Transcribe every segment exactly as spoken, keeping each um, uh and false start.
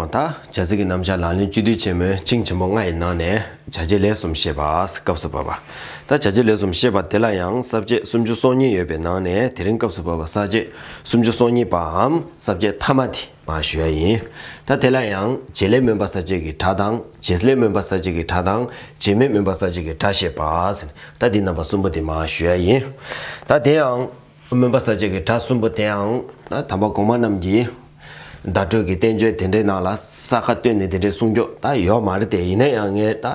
ད་བྱ་ཚིག་གི་རྣམ་གཞག་ལག་ལེན་བཅུད་བསྡུས་ཆེན་མོའི་ཅིང་ཆེན་པོ་ལྔ་ཡི་ནང་ནས་བྱ་བྱེད་ལས་གསུམ་བཤད་པ། སྐབས་སུ་བབ་པ། ད་བྱ་བྱེད་ལས་གསུམ་བཤད་པ་དེ་ལ་ཡང་ས་བཅད་སུམ་ཅུ་སོ་གཉིས་ཡོད་པའི་ནང་ནས་དེ་རིང་སྐབས་སུ་བབ་པ་ས་བཅད་སུམ་ཅུ་སོ་གཉིས་པའམ་ས་བཅད་ཐ་མ་དེ་མར་ཞུ་ཡ་ཡིན། ད་དེ་ལ་ཡང་བྱེད་ལས་སྨོན་པ་ས་བཅད་ཀྱི་སྒྲ་དང་བྱེད་ལས་སྨོན་པ་ས་བཅད་ཀྱི་སྒྲ་དང་བྱེད་མེད་སྨོན་པ་ས་བཅད་ཀྱི་སྒྲ་བཤད་པ་ཟེར། ད་འདི་རྣམ་པ་གསུམ་པོ་དེ་མར་ཞུ་ཡ་ཡིན། ད་དེ་ཡང་སྨོན་པ་ས་བཅད་ཀྱི་སྒྲ་གསུམ་པོ་དེའང་ད་དམ་པ་གོང་མ་རྣམས་ཀྱིས་བརྡ་སྤྲོད་ཀྱི་བསྟན་བཅོས་དེ་འདྲའི་ནང་ལ་ས་ཁ་བཏོན་ནས་དེ་འདྲའི་གསུང་རྒྱུ་ད་ཡོད་མ་རེད་དེ། ཡིན་ན་ཡང་ངས་ད་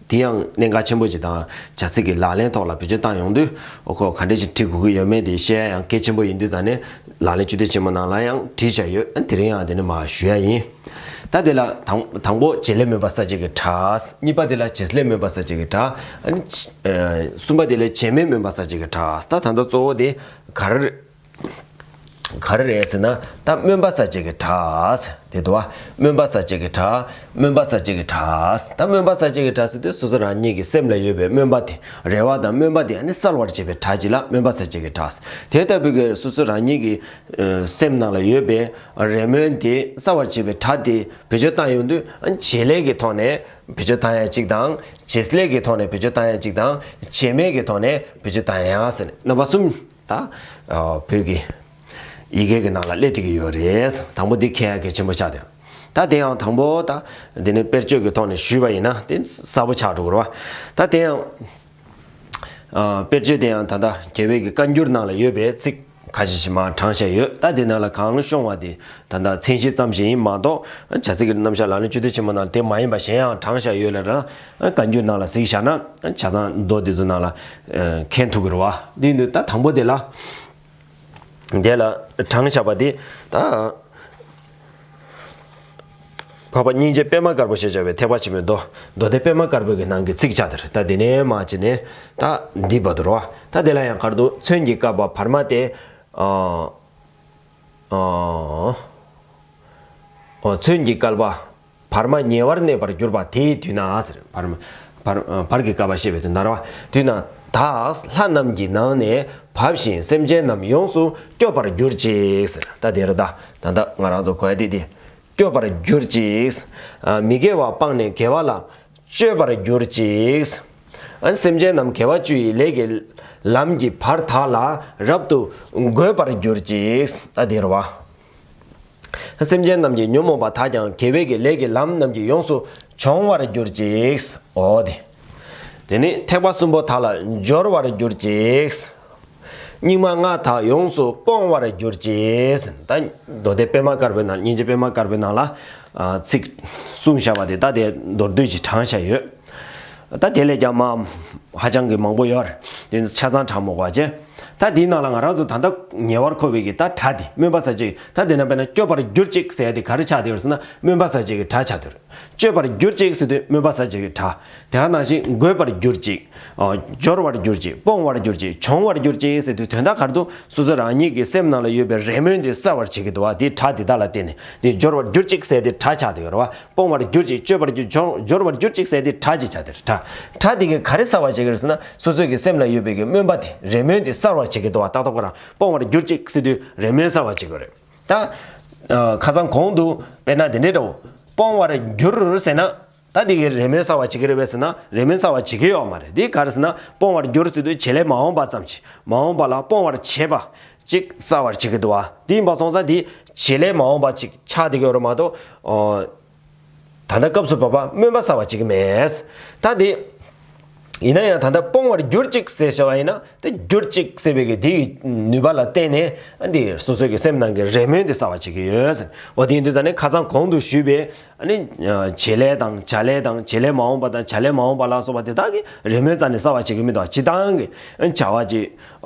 དེ་ཡང་གནད་འགག་ཆེན་པོ་ཅིག་དང་བྱ་ཚིག་གི་ལག་ལེན་ཐོག་ལ་བེད་སྤྱོད་བཏང་ཡོང་དུས་ཨོ་ཁོ་ག་འདྲ་ཞིག་བྲི་དགོས་ཀྱི་ཡོད་མེད་དེ་བཤད་ཡང་གལ་ཆེན་པོ་ཡིན་དུས་ཙང་ནས་ལག་ལེན་བཅུད་བསྡུས་ཆེན་མོ་ནང་ལ་ཡང་བྲིས་བཞག་ཡོད། ཨ་དེ་རིང་ཡང་དེ་ནས་མར་ཞུ་ཡ་ཡིན། ད་དེ་ལ་དང་དང་པོ་བྱེད་ལས་སྨོན་པ་ས་བཅད་ཀྱི་སྒྲ། གཉིས་པ་དེ་ལ་བྱེད་ལས་སྨོན་པ་ས་བཅད་ཀྱི་སྒྲ། ཨ་ནི་ཨ་གསུམ་པ་དེ་ལ་བྱེད་མེད་སྨོན་པ་ས་བཅད་ཀྱི་སྒྲ། ད་ད་ལྟ་གཙོ་བོ་དེ་ག་རེ་ག་རེ་རེད་ཟེར་ན་ད་སྨོན་པ་ས་བཅད་ཀྱི་སྒྲ་དེ་འདུག་བ། སྨོན་པ་ས་བཅད་ཀྱི་སྒྲ། སྨོན་པ་ས་བཅད་ཀྱི་སྒྲ། ད་སྨོན་པ་ས་བཅད་ཀྱི་སྒྲ་ཟེར་དུས་སོ་སོ་རང་ཉིད་ཀྱི་སེམས་ལ་ཡོད་པའི་སྨོན་པ་དེ་རེ་བ་དང་སྨོན་པ་དེ་ཨ་ནི་གསལ་བར་བྱེད་པའི་སྒྲ་ཅིག་ལ་སྨོན་པ་ས་བཅད་ཀྱི་སྒྲ། དེ་ལྟ་བུའི་གི་སོ་སོ་རང་ཉིད་ཀྱི་ཨ་སེམས་ནང་ལ་ཡོད་པའི་རེ་སྨོན་དེ་གསལ་བར་བྱེད་པའི་སྒྲ་དེ་བེད་སྤྱོད་བཏང་ཡོང་དུས་ཨ་བྱེད་ལས་ཀྱི་ཐོག་ནས་བེད་སྤྱོད་བཏང་ཡ་གཅིག་དང་། བྱེད་ལས་ཀྱི་ཐོག་ནས་བེད་སྤྱོད་བཏང་ཡ་གཅིག་དང་། བྱེད་མེད་ཀྱི་ཐོག་ནས་བེད་སྤྱོད་བཏང་ཡ་ཟེར་ནས་རྣམ་པ་གསུམ་ད་ཨ་བོད་ཀྱི་ཡི་གེ་གི་ནང་ལ་སླེབས་བསྡད་ཀྱི་ཡོད་རེད། དང་པོ་འདི་མཁྱེན་ཡ་གལ་ཆེན་པོ་ཆགས་བསྡད། ད་དེ་ཡང་དང་པོ་ད་འདི་ནས་དཔེར་བརྗོད་ཀྱི་ཐོག་ནས་ཞུས་པ་ཡིན་ན་དེ་གསལ་པོ་ཆགས་འགྲོ་གི་རེད་བ། ད་དེ་ཡང་ཨ་དཔེར་བརྗོད་དེ་ཡང་ད་ལྟ་རྒྱལ་བའི་གི་བཀའ་འགྱུར་ནང་ལ་ཡོད་པའི་ཚིག་ཁ་ཤས་ཤིག་མར་དྲངས་བཞག་ཡོད། ད་དེ་ནང་ལ་གང་ཤོང་བ་དེ་ད་ལྟ་མཚན་གཞི་ཙམ་ཞིག་ཡིན་མ་གཏོགས་བྱ་ཚིག་གི་རྣམ་གཞག་ལག་ལེན་བཅུད་བསྡུས་ཆེན་མོ་ནང་དེ་མ་ཡིན་པ་གཞན་ཡང་དྲངས་བཞག་ཡོད་ལ་ར། བཀའ་འགྱུར་ནང་ལ་གཟིགས་བཞག་ན་ཆ་ཚང་མདོ་དེ་ཚོ་ནང་ལ་མཁྱེན་ཐུབ་ཀྱི་རེད་བ། དེ་ཡིན་དུས་ད་དང་པོ་དེ་ལ་དེ་ལ་དྲངས་བཞག་པ་དེ་ད། འཕགས་པ་སྙིང་རྗེ་པད་མ་དཀར་པོ་ཞེས་བྱ་བའི་ཐེག་པ་ཆེན་པོའི་མདོ། མདོ་སྡེ་པད་མ་དཀར་པོའི་གི་ནང་གི་ཚིག་ཆ་དེ་རེད། ད་དེ་ནས་མར་བྱས་ནས་ད་འདི་བར་དུ་རེད་བ། ད་དེ་ལ་ཡང་ག་རེ་འདུག་མཚོན་གྱི་བསྐལ་པ་བར་མ་སྟེ། ཨ་ཨ་ཨོ་མཚོན་གྱི་བསྐལ་པ་བར་མ་ཉེ་བར་གནས་པར་གྱུར་པ་དེའི་དུས་ན་ཟེར། བར་བར་བར་གྱི་བསྐལ་པ་བཤད་པའི་དོན་དག་རེད་བ། དུས་ན་དག་ལྷ་རྣམས་ཀྱི་ནང་ནས་བབས་ཤིང་སེམས་ཅན་རྣམས་ཡོངས་སུ་སྐྱོབ་པར་གྱུར་ཅིག་ཟེར། ད་དེ་རེད། ད་ད་ལྟ་ང་རང་ཚོ་གོ་ཡ་དེ་དེ། སྐྱོབ་པར་གྱུར་ཅིག། ཨ་མི་དགེ་བ་སྤངས་ནས་དགེ་བ་ལ་སྤྱོད་པར་གྱུར་ཅིག། ཨ་སེམས་ཅན་རྣམས་དགེ་བ་བཅུ་ཡི་ལས་ཀྱི་ལམ་གྱི་བར་དག་ལ་རབ་ཏུ་འགོད་པར་གྱུར་ཅིག། ད་དེ་རེད་བ། སེམས་ཅན་རྣམས་ཀྱི་ཉོན་མོངས་པ་དག་ཀྱང་དགེ་བའི་གི་ལས་ཀྱི་ལམ་རྣམས་ཀྱིས་ཡོངས་སུ་སྦྱོང་བར་གྱུར་ཅིག། འོ་དེ། དེ་ནི་ཐེག་པ་གསུམ་པོ་དག་ལ་སྦྱོར་བར་གྱུར་ཅིག། སྙིགས་མ་ལྔ་དག་ཡོངས་སུ་སྤོང་བར་གྱུར་ཅིག། ད་མདོ་སྡེ་པད་མ་དཀར་པོའི་ནང་། སྙིང་རྗེ་པད་མ་དཀར་པོའི་ནང་ལ་ཨ་ཚིག་གསུངས་བཞག་པ་དེ་ད་དེ་མདོར་བསྡུས་ཀྱིས་དྲངས་བཞག་ཡོད། ད་དེ་ལས་ཀྱང་མ་ཧ་ཅང་གི་མང་པོ་ཡོད་རེད། དེ་ཆ་ཚང་དྲངས་མི་དགོས་པ་བྱས། ད་དེའི་ནང་ལ་ང་རང་ཚོ་ད་ལྟ་ཉེ་བར་མཁོ་བའི་གི་ད་སྒྲ་དེ་སྨོན་པ་ས་བཅད་ཀྱི། ད་དེ་ནང་དཔེར་ན་སྐྱོབ་པར་གྱུར་ཅིག་ཟེར་ཡ་དེ་ག་རེ་ཆགས་བསྡད་ཡོད་རེད་ཟེར་ན་སྨོན་པ་ས་བཅད་ཀྱི་སྒྲ་ཆགས་བསྡད་ཡོད་རེད། སྤྱོད་པར་གྱུར་ཅིག་ཟེར་དུས་སྨོན་པ་ས་བཅད་ཀྱི་སྒྲ། དེ་ག་ནང་བཞིན་འགོད་པར་གྱུར་ཅིག། ཨ་སྦྱོར་བར་གྱུར་ཅིག། སྤོང་བར་གྱུར་ཅིག། སྦྱོང་བར་གྱུར་ཅིག་ཟེར་དུས་དོན་དག་ག་རེ་འདུག་སོ་སོ་རང་ཉིད་ཀྱི་སེམས་ནང་ལ་ཡོད་པའི་རེ་སྨོན་དེ་གསལ་བར་བྱེད་ཀྱི་འདུག་བ། དེ་སྒྲ་དེ་དག་ལ་བརྟེན་ནས་དེ་སྦྱོར་བར་གྱུར་ཅིག་ཟེར་དེ་སྒྲ་ཆགས་བསྡད་ཡོད་རེད་བ། སྤོང་བར་གྱུར་ཅིག། སྤྱོད་པར་གྱུར། སྦྱོར་སྦྱོར་བར་གྱུར་ཅིག་ཟེར་དེ་སྒྲ་ཅིག་ཆགས་བསྡད་རེད། སྒྲ་སྒྲ་དེ་གིས་ག་རེ་གསལ་བར་བྱེད་ཀྱི་རེད་ཟེར་ན་སོ་སོ་གི་སེམས་ལ་ཡོད་པའི་གི་སྨོན་པ་དེ་རེ་སྨོན་དེ་གསལ་བར་བྱེད་ཀྱི་འདུག་བ། ཏག་ཏག་ཁོ་རང་སྤོང་བར་གྱུར་ཅིག་ཟེར་དུས་རེ་སྨོན་གསལ་བར་བྱེད་ཀྱི་རེད། ད་ཨ་ཁ་སང་གོང་དུ་དཔེར་ན་དེ་འདྲའི་འདྲ་བོ། སྤོང་བར་འགྱུར་ཟེར་ན། ད་འདི་གི་རེ་སྨོན་གསལ་བར་བྱེད་ཀྱི་རེད་པས་ཟེར་ན་རེ་སྨོན་གསལ་བར་བྱེད་ཀྱི་ཡོད་མ་རེད། འདི་ག་རེ་ཟེར་ན་སྤོང་བར་འགྱུར་ཟེར་དུས་བྱེད་ལས་མ་འོངས་པ་ཙམ་ཞིག། མ་འོངས་པ་ལ་སྤོང་བར་བྱེད་པ་ཅིག་གསལ་བར་བྱེད་ཀྱི་འདུག་བ། འདི་ཡིན་པ་སོང་ཙང་འདི་བྱེད་ལས་མ་འོངས་པ་ཅིག་ཆགས་བསྡད་ཀྱི་ཡོད་རེད་མ་གཏོགས། ཨོ། ད་ལྟ་སྐབས་སུ་བབ་པ་སྨོན་པ་གསལ་བར་བྱེད་ཀྱི་མེད། ད་འདི། ཡིན་ན་ཡང་ད་ལྟ་སྤོང་བར་གྱུར་ཅིག་ཟེར་བྱ་བ་ཡིན་ན། དེ་གྱུར་ཅིག་ཟེར་བའི་གི་དེའི་ནུས་པ་ལ་བརྟེན་ནས་འདི་སོ་སོའི་གི་སེམས་ནང་གི་རེ་སྨོན་དེ་གསལ་བར་བྱེད་ཀྱི་ཡོད་ཟེར། འོ་དེ་ཡིན་དུས་ཙང་ནས་ཁ་སང་གོང་དུ་ཞུས་པའི་ཨ་ནི་བྱེད་ལས་དང་བྱ་ལས་དང་བྱེད་ལས་མ་འོངས་པ་དང་བྱ་ལས་མ་འོངས་པ་ལ་སོགས་པ་དེ་དག་གི་རེ་སྨོན་རྩ་ནས་གསལ་བར་བྱེད་ཀྱི་མི་འདུག། སྤྱིར་བཏང་གི་བྱ་བ་ཅིག།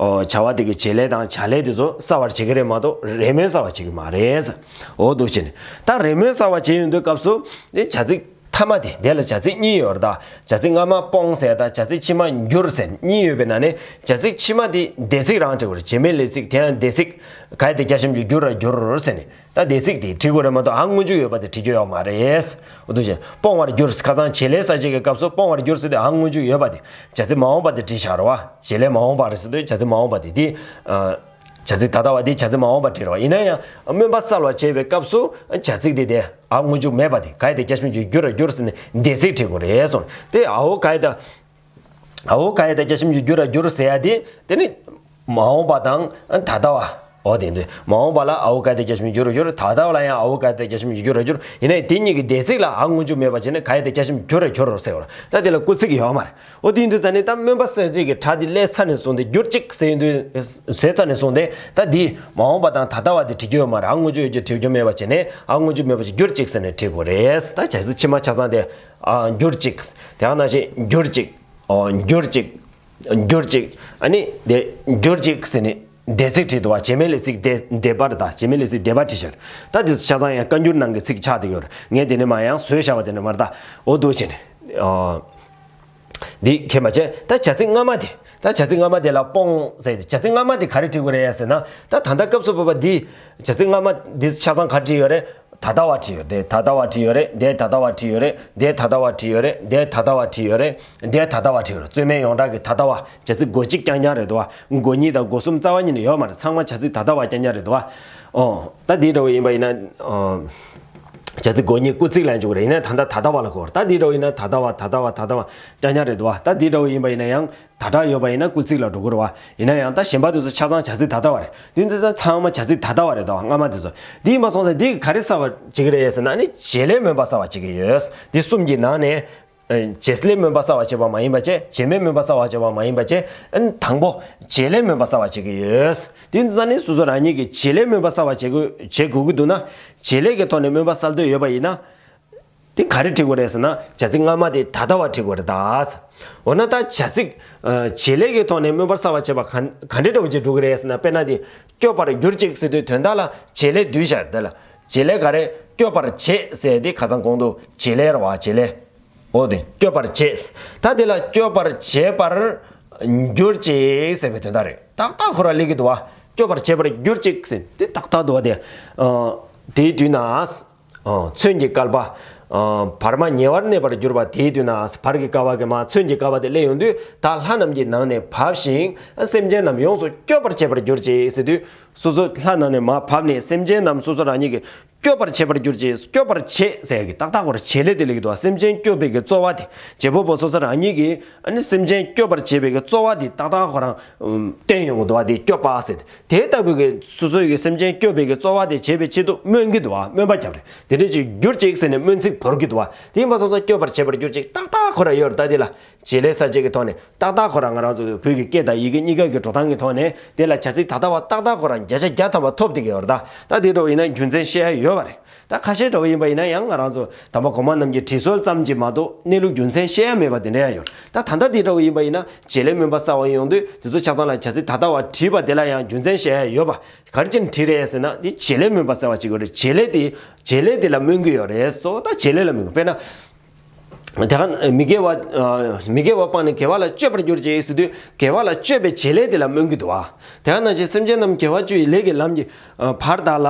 བྱ་བ་དེ་གི་བྱེད་ལས་དང་བྱ་ལས་དེ་ཚོ་གསལ་བར་བྱེད་ཀྱི་རེད་མ་གཏོགས་རེ་སྨོན་གསལ་བར་བྱེད་ཀྱི་མ་རེད་ཟེར། འོ་འདུག་བྱས་ནས་ད་རེ་སྨོན་གསལ་བར་བྱེད་ཡོང་དུས་སྐབས་སུ་དེ་བྱ་ཚིག་ཐ་མ་དེ། དེ་ལ་བྱ་ཚིག་གཉིས་ཡོད་རེད་ད། བྱ་ཚིག་སྔ་མ་སྤོང་ཟེར་དང་བྱ་ཚིག་ཕྱི་མ་འགྱུར་ཟེར་གཉིས་ཡོད་པའི་ནང་ནས་བྱ་ཚིག་ཕྱི་མ་དེ་འདས་ཚིག་རང་འབྲེལ་བར་བྱེད་མེད་ལས་ཚིག་དེ་ཡང་འདས་ཚིག་ག་ཡ་དེ་རྒྱ་ཞབས་ཀྱུ་འགྱུར་ར་འགྱུར་ཟེར་ནས་ད་འདས་ཚིག་དེ་བྲི་དགོས་རེད་མ་གཏོགས་ཨང་སྔོན་འཇུག་ཡོད་པ་དེ་བྲི་རྒྱུ་ཡོད་མ་རེད། འོ་འདུག་བྱས། སྤོང་བར་འགྱུར། ཁ་སང་བྱེད་ལས་གསལ་བྱེད་ཀྱི་སྐབས་སུ་སྤོང་བར་འགྱུར་ཟེར་དུས་ཨང་སྔོན་འཇུག་ཡོད་པ་དེ་བྱ་ཚིག་མ་འོངས་པ་དེ་བྲིས་བཞག་རེད་བ། བྱེད་ལས་མ་འོངས་པ་རེད་ཟེར་དུས་བྱ་ཚིག་མ་འོངས་པ་དེ་དེ། བྱ་ཚིག་ད་ལྟ་བ་དེ་བྱ་ཚིག་མ་འོངས་པ་བྲིས་རེད་བ། ཡིན་ན་ཡང་སྨོན་པ་གསལ་བར་བྱེད་པའི་སྐབས་སུ་བྱ་ཚིག་དེ་དེ་འ་སྔོན་འཇུག་མེད་པ་དེ་ག་ཡ་བཏགས་བརྒྱ་ཞབས་ཀྱུ་གྱུ་ར་གྱུར་ཟེར་ནས་འདས་ཚིག་བྲིས་དགོས་རེད་གསུངས། དེ་འ་འོ་ག་ཡ་བཏགས། འ་འོ་ག་ཡ་བཏགས་བརྒྱ་ཞབས་ཀྱུ་གྱུ་ར་གྱུར་ཟེར་ཡ་དེ་དེ་ནི་མ་འོངས་པ་དང་ད་ལྟ་བ། འོ་དེ་འདུག་མ་འོངས་པ་ལ་འ་འོ་ག་ཡ་བཏགས་བརྒྱ་ཞབས་ཀྱུ་གྱུ་ར་གྱུར། ད་ལྟ་བ་ལ་ཡང་འ་འོ་ག་ཡ་བཏགས་བརྒྱ་ཞབས་ཀྱུ་གྱུ་ར་གྱུར། ཡིན་ནའི་དེ་གཉིས་ཀྱི་འདས་ཚིག་ལ་འ་སྔོན་འཇུག་མེད་པ་བྱས་ནས་ག་ཡ་བཏགས་བརྒྱ་ཞབས་ཀྱུ་གྱུ་ར་གྱུར་ཟེར་བ་ལ་ད་དེ་ལ་སྐུལ་ཚིག་ཡོད་མ་རེད། འོ་དེ་ཡིན་དུས་ཙ་ནི་ད་སྨོན་པ་གསལ་བྱེད་ཀྱི་སྒྲ་དེ་སླེབས་ཚར་ནས་བཟུང་སྟེ་གྱུར་ཅིག་ཟེར་ཡོང་དུས་ཟེར་ཚར་ནས་བཟུང་སྟེ་ད་འདི་མ་འོངས་པ་དང་ད་ལྟ་བ་དེ་བྲི་རྒྱུ་ཡོད་མ་རེད། འ་སྔོན་འཇུག་ཡོད་རྒྱུ་བྲི་རྒྱུ་མེད་པ་བྱས་ནས་འ་སྔོན་འཇུག་མེད་པ་ཞིག་གྱུར་ཅིག་ཟེར་ནས་བྲི་དགོས་རེད། ད་བྱ་ཚིག་ཕྱི་མ་ཆ་ཚང་དེ་ཨ་གྱུར་ཅིག་དེ་ག་ནང་བཞིན་གྱུར་ཅིག་ཨོ་གྱུར་ཅིག་གྱུར་ཅིག་ཨ་ནི་དེ་གྱུར་ཅིག་ཟེར་ནས་འདས་ཚིག་བྲིས་འདུག་བ། བྱེད་མེད་ལས་ཚིག་འདས་འདས་པ་རེད། ད་བྱེད་མེད་ལས་ཚིག་འདས་པ་བྲིས་ཤག་ད་དེ་ཚོ་ཆ་ཚང་ཡང་བཀའ་འགྱུར་ནང་གི་ཚིག་ཆགས་བསྡད་ཡོད་རེད། ངས་དེ་ནས་མ་ཡང་བཟོས་བཞག་པ་དེ་ནས་མ་རེད། ད་འོ་འདུག་བྱས་ནས་ཨོ། འདི་མཁྱེན་པ་བྱས། ད་བྱ་ཚིག་སྔ་མ་དེ། ད་བྱ་ཚིག་སྔ་མ་དེ་ལ་སྤོང་ཟེར་ཏེ་བྱ་ཚིག་སྔ་མ་དེ་ག་རེ་བྲིས་དགོས་རེད་ཟེར་ན། ད་ད་ལྟ་སྐབས་སུ་བབ་པ་འདི་བྱ་ཚིག་སྔ་མ་འདི་ཆ་ཚང་ག་བྲིས་ཡོད་རེད། ད་ལྟ་བ་བྲིས་ཡོད་རེད། ད་ལྟ་བ་བྲིས་ཡོད་རེད། འདས་ད་ལྟ་བ་བྲིས་ཡོད་རེད། འདས་ད་ལྟ་བ་བྲིས་ཡོད་རེད། འདས་ད་ལྟ་བ་བྲིས་ཡོད་རེད། འདས་ད་ལྟ་བ་བྲིས་ཡོད་རེད། རྩོད་མེད་ཡོངས་གྲགས་ཀྱི་ད་ལྟ་བ་བྱ་ཚིག་མགོ་གཅིག་རྐྱང་རྐྱང་རེད་འདུག་བ། མགོ་གཉིས་དང་མགོ་གསུམ་རྩ་བ་ཉིད་ནས་ཡོད་མ་རེད། ཚང་མ་བྱ་ཚིག་ད་ལྟ་བ་རྐྱང་རྐྱང་རེད་འདུག་བ། ཨོ། ད་འདི་འདྲ་བོ་ཡིན་པ་ཡིན་ན། ཨོ། བྱ་ཚིག་མགོ་གཉིས་སྐུལ་ཚིག་ལ་འཇུག་རེད། ཡིན་ན་ད་ལྟ་ད་ལྟ་བ་ལ་གོ། ད་འདི་འདྲ་བོ་ཡིན་ན་ད་ལྟ་བ་ད་ལྟ་བ་ད་ལྟ་བ་རྐྱང་རྐྱང་རེད་འདུག་བ། ད་འདི་འདྲ་བོ་ཡིན་པ་ཡིན་ན་ཡང་ད་སྒྲ་ཡོད་པ་ཡིན་ན་སྐུལ་ཚིག་ལ་འགྲོ་གི་རེད་བ། ཡིན་ན་ཡང་ད་གཞན་པ་དེ་ཚོ་ཆ་ཚང་བྱ་ཚིག་ད་ལྟ་བ་རེད། དེ་ཚོ་ཚང་མ་བྱ་ཚིག་ད་ལྟ་བ་རེད་འདུག་བ། སྔ་མ་དེ་ཚོ། འདི་ཡིན་པ་སོང་ཙང་འདི་ག་རེ་གསལ་བ་བྱེད་ཀྱི་རེད་ཟེར་ན་ནི་བྱེད་ལས་སྨོན་པ་གསལ་བ་བྱེད་ཀྱི་ཡོད། འདི་གསུམ་གྱི་ནང་ནས། བྱེད་ལས་སྨོན་པ་གསལ་བར་བྱེད་པ་མ་ཡིན་པ་བྱས། བྱེད་མེད་སྨོན་པ་གསལ་བར་བྱེད་པ་མ་ཡིན་པ་བྱས། དང་པོ་བྱེད་ལས་སྨོན་པ་གསལ་བར་བྱེད་ཀྱི་ཡོད། དེ་ཡིན་ཙང་ནི་སོ་སོ་རང་ཉིད་ཀྱིས་བྱེད་ལས་སྨོན་པ་གསལ་བར་བྱེད་དགོས་བྱེད་དགོས་ཀྱི་འདུག་ན། བྱེད་ལས་ཀྱི་ཐོག་ནས་སྨོན་པ་གསལ་འདོད་ཡོད་པ་ཡིན་ན། དེ་ག་རེ་བྲི་དགོས་རེད་ཟེར་ན། བྱ་ཚིག་སྔ་མ་དེ་ད་ལྟ་བ་བྲི་དགོས་རེད་ད། འོ་ན་ད་བྱ་ཚིག་བྱེད་ལས་ཀྱི་ཐོག་ནས་སྨོན་པ་གསལ་བར་བྱེད་པ་ག་ག་འདྲ་འདྲ་བོ་ཅིག་འགྲོ་གི་རེད་ཟེར་ན། དཔེར་ན་དེ་སྐྱོབ་པར་གྱུར་ཅིག་ཟེར་དུས་དོན་དག་ལ་བྱེད་ལས་བསྡུས་བཞག་རེད་ལ། བྱེད་ལས་ག་རེ། སྐྱོབ་པར་བྱེད་ཟེར་དེ་ཁ་སང་གོང་དུ་བྱེད་ལས་རེད་བ། བྱེད་ལས། འོ་དེ་སྐྱོབ་པར་བྱེད། ད་དེ་ལ་སྐྱོབ་པར་བྱེད་པར་གྱུར་ཅིག་ཟེར་བའི་དོན་དག་རེད། ཏག་ཏག་ཁོ་རང་སླེབས་ཀྱི་འདུག་བ། སྐྱོབ་པར་བྱེད་པར་གྱུར་ཅིག་ཟེར་དེ་ཏག་ཏག་འདུག་བ། དེ་ཨ། དེའི་དུས་ན། ཨ། མཚོན་གྱི་བསྐལ་པ། ཨ། བར་མ་ཉེ་བར་གནས་པར་གྱུར་པ་དེའི་དུས་ན། བར་གྱི་བསྐལ་པ་གི་མ་མཚོན་གྱི་བསྐལ་པ་དེ་སླེབས་ཡོང་དུས། ད་ལྷ་རྣམས་ཀྱི་ནང་ནས་བབས་ཤིང་སེམས་ཅན་རྣམས་ཡོངས་སུ་སྐྱོབ་པར་བྱེད་པར་གྱུར་ཅིག་ཟེར་དུས། སོ་སོ་ལྷ་ནང་ནས་མར་བབས་ནས་སེམས་ཅན་རྣམས་སོ་སོ་རང་ཉིད་ཀྱིས་སྐྱོབ་པར་བྱེད་པར་གྱུར་ཅིག་སྐྱོབ་པར་བྱེད་ཟེར་ཡ་གི་ཏག་ཏག་ཁོ་རང་བྱེད་ལས་དེ་སླེབས་ཀྱི་འདུག་སེམས་ཅན་སྐྱོབ་པའི་གི་རྩོལ་བ་དེ་བྱེད་པ་པོ་སོ་སོ་རང་ཉིད་ཀྱིས་ཨ་ནི་སེམས་ཅན་སྐྱོབ་པར་བྱེད་པའི་གི་རྩོལ་བ་དེ་ཏག་ཏག་ཁོ་རང་བསྟན་ཡོང་གི་འདུག་བ། དེ་སྐྱོབ་པ་ཟེར་དེ་ལྟ་བུའི་གི་སོ་སོའི་གི་སེམས་ཅན་སྐྱོབ་པའི་གི་རྩོལ་བ་དེ་བྱེད་པའི་ཆེད་དུ་སྨོན་གྱི་འདུག་བ། སྨོན་པ་བརྒྱབ་རེད། དེ་འདྲ་ཅིག་གྱུར་ཅིག་ཟེར་ནས་སྨོན་ཚིག་བོར་གྱི་འདུག་བ། དེ་ཡིན་པ་སོང་ཙང་སྐྱོབ་པར་བྱེད་པར་གྱུར་ཅིག་ཏག་ཏག་ཁོ་རང་ཡོད་རེད། ད་དེ་ལ། བྱེད་ལས་གསལ་བྱེད་ཀྱི་ཐོག་ནས་ཏག་ཏག་ཁོ་རང་ང་རང་ཚོ་བོད་ཀྱི་སྐད་དང་ཡི་གེ་གཉིས་ཀ་གི་འགྲོ་སྟངས་ཀྱི་ཐོག་ནས་དེ་ལ་བྱ་ཚིག་ད་ལྟ་བ་ཏག་ཏག་ཁོ་རང་བརྒྱ་ཆ་བརྒྱ་ཐམ་པ་ཐོབ་བསྡད་ཀྱི་ཡོད་རེད། ད་ད་དེ་འདྲ་བོ་ཡིན་ན་རྒྱུ་མཚན་བཤད་ཡ་ཡོད་པ་རེད། ད་ཁ་ཤས་འདྲ་བོ་ཡིན་པ་ཡིན་ན་ཡང་ང་རང་ཚོ་དམ་པ་གོང་མ་རྣམས་ཀྱི་བྲིས་སྲོལ་ཙམ་གྱིས་མ་གཏོགས་གནས་ལུགས་རྒྱུ་མཚན་བཤད་ཡ་མེད་པ་དེ་འདྲ་ཡང་ཡོད་རེད། ད་ད་ལྟ་དེ་འདྲ་བོ་ཡིན་པ་ཡིན་ན་བྱེད་ལས་སྨོན་པ་གསལ་བ་ཡོང་དུས་དེ་ཚོ་ཆ་ཚང་ལ་བྱ་ཚིག་ད་ལྟ་བ་བྲིས་པ་དེ་ལ་ཡང་རྒྱུ་མཚན་བཤད་ཡ་ཡོད་པ། ག་རེ་བྱས་ནས་བྲིས་རེད་ཟེར་ན་དེ་བྱེད་ལས་སྨོན་པ་གསལ་བ་ཅིག་ཡོད་རེད། བྱེད་ལས་དེ་བྱེད་ལས་དེ་ལ་སྨོན་གྱི་ཡོད་རེད། གཙོ་བོ་ད་བྱེད་ལས་ལ་སྨོན་གྱི། དཔེར་ན། དེ་ག་མི་དགེ་བ། མི་དགེ་བ་སྤངས་ནས་དགེ་བ་ལ་སྤྱོད་པར་གྱུར་ཅིག་ཟེར་དུས་དགེ་བ་ལ་སྤྱོད་པའི་བྱེད་ལས་དེ་ལ་སྨོན་གྱི་འདུག་བ། དེ་ག་ནང་བཞིན་སེམས་ཅན་རྣམས་དགེ་བ་བཅུ་ཡི་ལས་ཀྱི་ལམ་གྱི་བར་དག་ལ་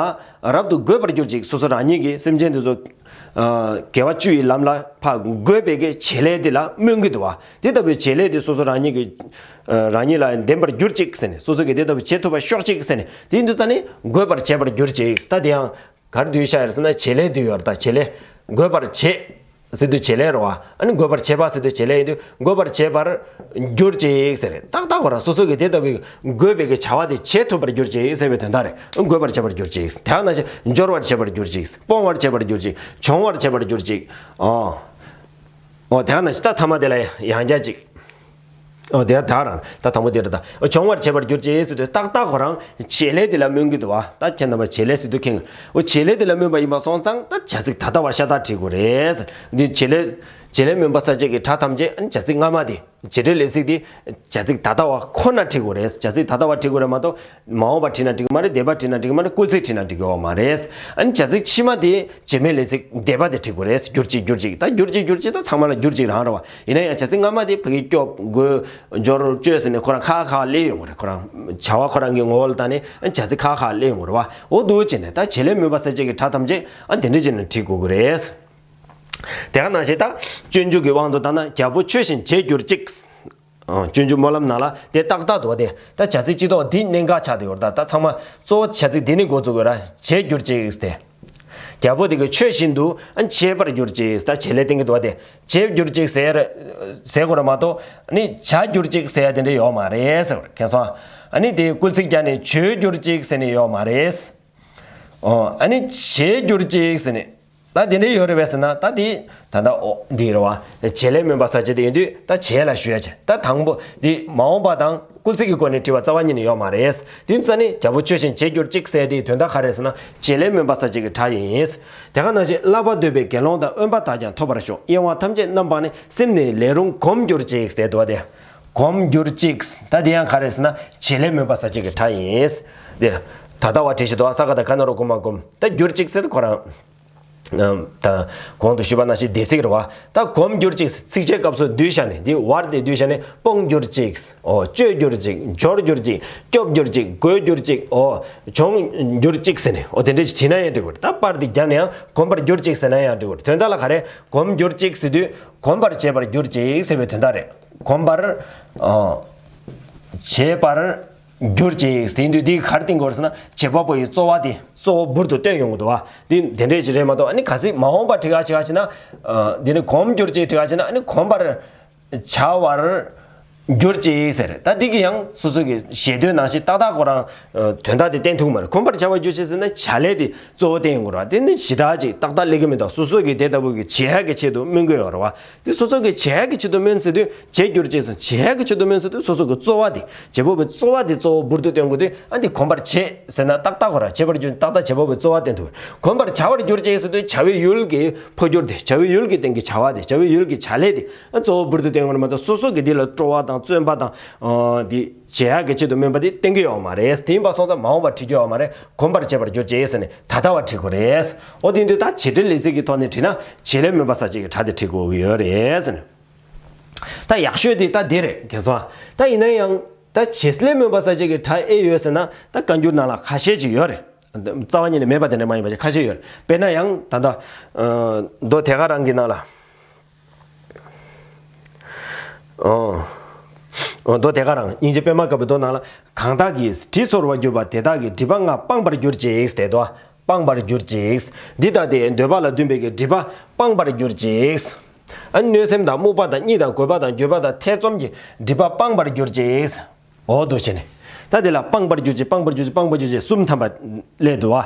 རབ་ཏུ་འགོད་པར་གྱུར་ཅིག་སོ་སོ་རང་ཉིད་ཀྱིས་སེམས་ཅན་དེ་ཚོ་དགེ་བ་བཅུ་ཡི་ལམ་ལ་ཕར་འགོད་པའི་གི་བྱེད་ལས་དེ་ལ་སྨོན་གྱི་འདུག་བ། དེ་ལྟ་བུའི་བྱེད་ལས་དེ་སོ་སོ་རང་ཉིད་ཀྱིས་རང་ཉིད་ལ་ལྡན་པར་གྱུར་ཅིག་ཟེར་ནས་སོ་སོ་གིས་དེ་ལྟ་བུ་བྱེད་ཐུབ་པར་ཤོག་ཅིག་ཟེར་ནས་དེ་ཡིན་དུས་ཙ་ནས་འགོད་པར་བྱེད་པར་གྱུར་ཅིག་ད་དེ་ཡང་ག་རེ་བསྡུས་བཞག་ཡོད་ཟེར་ན་བྱེད་ལས་བསྡུས་ཡོད་རེད། ད་བྱེད་ལས་འགོད་པར་བྱེད་ཟེར་དུས་བྱེད་ལས་རེད་བ། ཨ་ནི་འགོད་པར་བྱེད་པ་ཟེར་དུས་བྱེད་ལས་ཡིན་དུས་འགོད་པར་བྱེད་པར་གྱུར་ཅིག་ཟེར་རེད། ཏག་ཏག་ཁོ་རང་སོ་སོ་གིས་དེ་ལྟ་བུའི་འགོད་པའི་གི་བྱ་བ་དེ་བྱེད་ཐུབ་པར་གྱུར་ཅིག་ཟེར་བའི་དོན་དག་རེད། འགོད་པར་བྱེད་པར་གྱུར་ཅིག་དེ་ནང་བཞིན་སྦྱོར་བར་བྱེད་པར་གྱུར་ཅིག་སྤོང་བར་བྱེད་པར་གྱུར་ཅིག་སྦྱོང་བར་བྱེད་པར་གྱུར་ཅིག་ཨོ། ཨོ་དེ་ནང་བཞིན་ད་ཐ་མ་དེ་ལ་ཡང་བསྐྱར་ཅིག་ཨོ་དེ་ད་རང་ད་དང་པོ་དེ་རེད། ད་སྦྱོང་བར་བྱེད་པར་གྱུར་ཅིག་ཟེར་དུས་ཏག་ཏག་ཁོ་རང་བྱེད་ལས་དེ་ལ་སྨོན་གྱི་འདུག་བ། ད་ཁྱེད་རྣམ་པ་བྱེད་ལས་ཟེར་དུས་མཁྱེན། ཨོ་བྱེད་ལས་དེ་ལ་སྨོན་པ་ཡིན་པ་སོང་ཙང་ད་བྱ་ཚིག་ད་ལྟ་བ་ཤ་སྟག་བྲིས་དགོས་རེད། འདི་བྱེད་ལས་བྱེད་ལས་སྨོན་པ་གསལ་བྱེད་ཀྱི་སྒྲ་ཐམས་ཅད་བྱ་ཚིག་སྔ་མ་དེ་བྱེད་འབྲེལ་ལས་ཚིག་དེ་བྱ་ཚིག་ད་ལྟ་བ་ཁོ་ན་བྲིས་དགོས་རེད། བྱ་ཚིག་ད་ལྟ་བ་བྲིས་དགོས་རེད་མ་གཏོགས། མ་འོངས་པ་བྲིས་ན་འགྲིག་གི་མ་རེད། འདས་པ་བྲིས་ན་འགྲིག་གི་མ་རེད། སྐུལ་ཚིག་བྲིས་ན་འགྲིག་གི་ཡོད་མ་རེད། ཨ་ནི་བྱ་ཚིག་ཕྱི་མ་དེ་བྱེད་མེད་ལས་ཚིག་འདས་པ་དེ་བྲིས་དགོས་རེད། གྱུར་ཅིག་གྱུར་ཅིག་ད་གྱུར་ཅིག་གྱུར་ཅིག་ད་ཚང་མ་ལ་གྱུར་ཅིག་རང་རེད་བ། ཡིན་ན་ཡང་བྱ་ཚིག་སྔ་མ་དེ་ཕ་གི་སྐྱོབ་དགོས་སྦྱོར་བཅོས་ཟེར་ནས་ཁོ་རང་ཁ་ཁ་སླེབས་ཡོང་གི་རེད། ཁོ་རང་བྱ་བ་ཁོ་རང་གི་ངོ་བོ་ལ་བལྟས་ནས་ཨ་ནི་བྱ་ཚིག་ཁ་ཁ་སླེབས་ཡོང་གི་རེད་བ། འོ་འདུག་བྱས་ནས་ད་བྱེད་ལས་སྨོན་པ་གསལ་བྱེད་ཀྱི་སྒྲ་ཐམས་ཅད་ཨ་དེ་འདྲ་བྱས་ནས་བྲིས་དགོས་ཀྱི་རེད། དེ་ག་ནང་བཞིན་ད་སྤྱོད་འཇུག་གི་དབང་དུ་བཏང་ན་རྒྱལ་པོ་ཆོས་བཞིན་བྱེད་གྱུར་ཅིག་སྤྱོད་འཇུག་སྨོན་ལམ་ནང་ལ་དེ་ཏག་ཏག་འདུག་བ། དེ་ད་བྱ་ཚིག་སྤྱི་ལྡོག་འདི་གནད་འགག་ཆགས་བསྡད་ཡོད་རེད། ད་ད་ཚང་མ་གཙོ་བོ་བྱ་ཚིག་འདི་ནས་འགོ་བཙུགས་དགོས་ར། བྱེད་གྱུར་ཅིག་སྟེ། རྒྱལ་པོ་དེ་གིས་ཆོས་བཞིན་དུ་ཨ་བྱེད་པར་གྱུར་ཅིག་ད་བྱེད་ལས་བསྟན་གྱི་འདུག་བ། དེ་བྱེད་གྱུར་ཅིག་ཟེར་ཟེར་དགོས་རེད་མ་གཏོགས་ནི་བྱ་གྱུར་ཅིག་ཟེར་ཡ་དེ་འདྲ་ཡོད་མ་རེད་ཟེར་བ་རེད། མཁྱེན་སོང་། ཨ་ནི་དེ་སྐུལ་ཚིག་བརྒྱབ་ནས་བྱོས་གྱུར་ཅིག་ཟེར་ནས་ཡོད་མ་རེད། ཨོ། ཨ་ནི་བྱེད་གྱུར་ཅིག་ཟེར་ནས། ད་དེ་འདྲ་ཡོད་རེད་པས་ཟེར་ན། ད་དེ་ད་ལྟ་ཨོ་འདི་རེད་བ། བྱེད་ལས་སྨོན་པ་གསལ་བྱེད་དེ་ཡིན་དུས་ད་བྱེད་ལ་ཞུ་ཡ་བྱེད། ད་དང་པོ་འདི་མ་འོངས་པ་དང་སྐུལ་ཚིག་གི་སྒོ་ནས་བྲིས་པ་རྩ་བ་ཉིད་ནས་ཡོད་མ་རེད། དེ་ཡིན་ཙང་ནི་རྒྱལ་པོ་ཆོས་བཞིན་བྱེད་གྱུར་ཅིག་ཟེར་དེའི་དོན་དག་ག་རེ་ཟེར་ན་བྱེད་ལས་སྨོན་པ་གསལ་བྱེད་ཀྱི་སྒྲ་ཡིན། དེ་ག་ནང་བཞིན་བསླབ་པ་འདོད་པའི་དགེ་སློང་དག་དབེན་པ་དག་ཀྱང་ཐོབ་པར་ཤོག་གཡེང་བ་ཐམས་ཅད་རྣམ་སྤངས་ནས། སེམས་ནི་ལས་རུང་གོམས་གྱུར་ཅིག་ཟེར་འདུག་བ། དེ་གོམས་གྱུར་ཅིག་ད་དེ་ཡང་ག་རེ་ཟེར་ན་བྱེད་ལས་སྨོན་པ་གསལ་བྱེད་ཀྱི་སྒྲ་ཡིན། དེ་ད་ལྟ་བ་བྲིས་ཤིག་འདུག་བ། ས་ག་ད་ག་ན་རོ་གོ་མ་གོམས། ད་གྱུར་ཅིག་ཟེར་དུས་ཁོ་རང་ད་གོང་དུ་ཞུས་པ་ནང་བཞིན་འདས་ཚིག་རེད་བ། ད་གོམས་གྱུར་ཅིག་ཚིགས་བཅད་སྐབས་སུ་བསྡུས་བཞག་ནས། འདི་བར་དེ་བསྡུས་བཞག་ནས་སྤོང་གྱུར་ཅིག་ཨོ། སྤྱོད་གྱུར་ཅིག་འབྱོར་གྱུར་ཅིག་སྐྱོབ་གྱུར་ཅིག་དགོས་གྱུར་ཅིག་ཨོ། བྱུང་གྱུར་ཅིག་ཟེར་ནས། ཨོ། དེ་འདྲ་ཞིག་བྲིས་ན་ཡང་འགྲིག་གི་རེད། ད་བར་དེ་བརྒྱབ་ནས་ཡང་གོམས་པར་གྱུར་ཅིག་ཟེར་ན་ཡང་འགྲིག་གི་རེད། དོན་དག་ལ་ག་རེ། གོམས་གྱུར་ཅིག་ཟེར་དུས་གོམས་པར་བྱེད་པར་གྱུར་ཅིག་ཟེར་བའི་དོན་དག་རེད། གོམས་པར་ཨོ། བྱེད་པར་གྱུར་ཅིག་དེ་ཡིན་དུས་འདི་ག་རེ་བསྟན་དགོས་ཟེར་ན་བྱེད་པ་པོ་ཡི་རྩོལ་བ་དེ་གཙོ་བོ་འབུར་དུ་བཏོན་ཡོང་གི་འདུག་བ། འདི་དེ་འདྲས་ཞིག་རེད་མ་གཏོགས། ཨ་ནི་གལ་སྲིད་མ་འོངས་པ་བྲིས་ག་བྱེད་ག་བྱེད་ན། འདི་ནི་གོམས་གྱུར་ཅིག་བྲིས་ག་བྱེད་ན། ཨ་ནི་གོམས་པར་བྱ་བར་གྱུར་ཅིག་ཟེར། ད་འདི་གི་ཡང་སོ་སོ་གི་ཞེ་འདོད་ནང་བཞིན་ཏག་ཏག་ཁོ་རང་དོན་དག་དེ་བསྟན་ཐུབ་མ་རེད། གོམས་པར་བྱ་བར་གྱུར་ཅིག་ཟེར་ན་བྱ་ལས་དེ་གཙོ་བོ་བསྟན་ཡོང་གི་རེད་བ། དེ་ནི་ཞེ་དྲག་ཅིག་ཏག་ཏག་སླེབས་ཀྱི་མི་འདུག་སོ་སོ་གི་དེ་ལྟ་བུ་གི་བྱེད་ཡག་གི་ཆེད་དུ་སྨོན་གྱི་ཡོད་རེད་བ། དེ་སོ་སོ་གི་བྱེད་ཡག་གི་ཆེད་དུ་སྨོན་ཟེར་དུས་བྱེད་གྱུར་ཅིག་སོང་། བྱེད་ཡག་གི་ཆེད་དུ་སྨོན་ཟེར་དུས་སོ་སོ་གི་རྩོལ་བ་དེ། བྱེད་པོ་གི་རྩོལ་བ་དེ་གཙོ་བོ་འབུར་དུ་བཏོན་དགོས་དུས། ཨ་འདི་གོམས་པར་བྱེད་ཟེར་ན་ཏག་ཏག་ཁོ་རང་བྱེད་པར་གྱུར། ཏག་ཏག་བྱེད་པོ་གི་རྩོལ་བ་བསྟན་ཐུབ། གོམས་པར་བྱ་བར་གྱུར་ཅིག་ཟེར་དུས་བྱ་བའི་ཡུལ་གྱི་འཕོ་འགྱུར་དེ། བྱ་བའི་ཡུལ་གྱི་སྟེང་གི་བྱ་བ་དེ། བྱ་བའི་ཡུལ་གྱི་བྱ་ལས་དེ་ཨ་གཙོ་བོ་འབུར་དུ་བཏོན་དགོས་རེད་མ་གཏོགས། སོ་སོ་གི་འདི་ལ་སྤྲོ་བ་དང་བརྩོན་པ་དང་། ཨ་འདི་བྱེད་ཡག་གི་ཆེད་དུ་སྨོན་པ་དེ་བསྟན་གྱི་ཡོད་མ་རེད། དེ་ཡིན་པ་སོང་ཙང་མ་འོངས་པར་བྲི་རྒྱུ་ཡོད་མ་རེད། གོམས་པར་བྱེད་པར་གྱུར་ཅིག་ཟེར་ནས་ད་ལྟ་བ་བྲི་དགོས་རེད། འོ་དེ་ཡིན་དུས་ད་བྱེད་འབྲེལ་ལས་ཚིག་གི་ཐོག་ནས་བྲིས་ན་བྱེད་ལས་སྨོན་པ་གསལ་བྱེད་ཀྱི་སྒྲ་དེ་བྲི་དགོས་ཀྱི་ཡོད་རེད་ཟེར་ནས། ད་ཡག་ཤོས་དེ་ད་དེ་རེད། མཁྱེན་སོང་། ད་ཡིན་ན་ཡང་ད་བྱེད་ལས་སྨོན་པ་གསལ་བྱེད་ཀྱི་སྒྲ་ཨེ་ཡོད་ཟེར་ན། ད་བཀའ་འགྱུར་ནང་ལ་ཁ་ཤས་ཅིག་ཡོད་རེད། རྩ་བ་ཉིད་ནས་མེད་པ་དེ་འདྲ་མ་ཡིན་པ་ཅིག་ཁ་ཤས་ཡོད་རེད། དཔེར་ན་ཡང་ད་ལྟ་ཨ་མདོ་དེ་ག་རང་གི་ནང་ལ། ཨོ། ཨོ་མདོ་དེ་ག་རང་། སྙིང་རྗེ་པད་མ་དཀར་པོའི་མདོ་ནང་ལ། གང་དག་གིས་དྲི་ཚོར་བར་གྱུར་པ་དེ་དག་གི་སྒྲིབ་པ་ལྔ་སྤངས་པར་གྱུར་ཅིག་ཟེར་དོ། སྤངས་པར་གྱུར་ཅིག་འདི་ལྟ་སྟེ་འདོད་པ་ལ་འདུན་པའི་གི་སྒྲིབ་པ་སྤངས་པར་གྱུར་ཅིག་ཨ་ནི་གནོད་སེམས་དང་རྨུགས་པ་དང་གཉིད་དང་རྒོད་པ་དང་འགྱོད་པ་དང་ཐེ་ཚོམ་གྱི་སྒྲིབ་པ་སྤངས་པར་གྱུར་ཅིག་འོ་འདུག་བྱས་ནས། ད་དེ་ལ་སྤངས་པར་གྱུར་ཅིག་སྤངས་པར་གྱུར་ཅིག་སྤངས་པར་གྱུར་ཅིག་གསུམ་ཐམ་པ་སླེབས་འདུག་བ།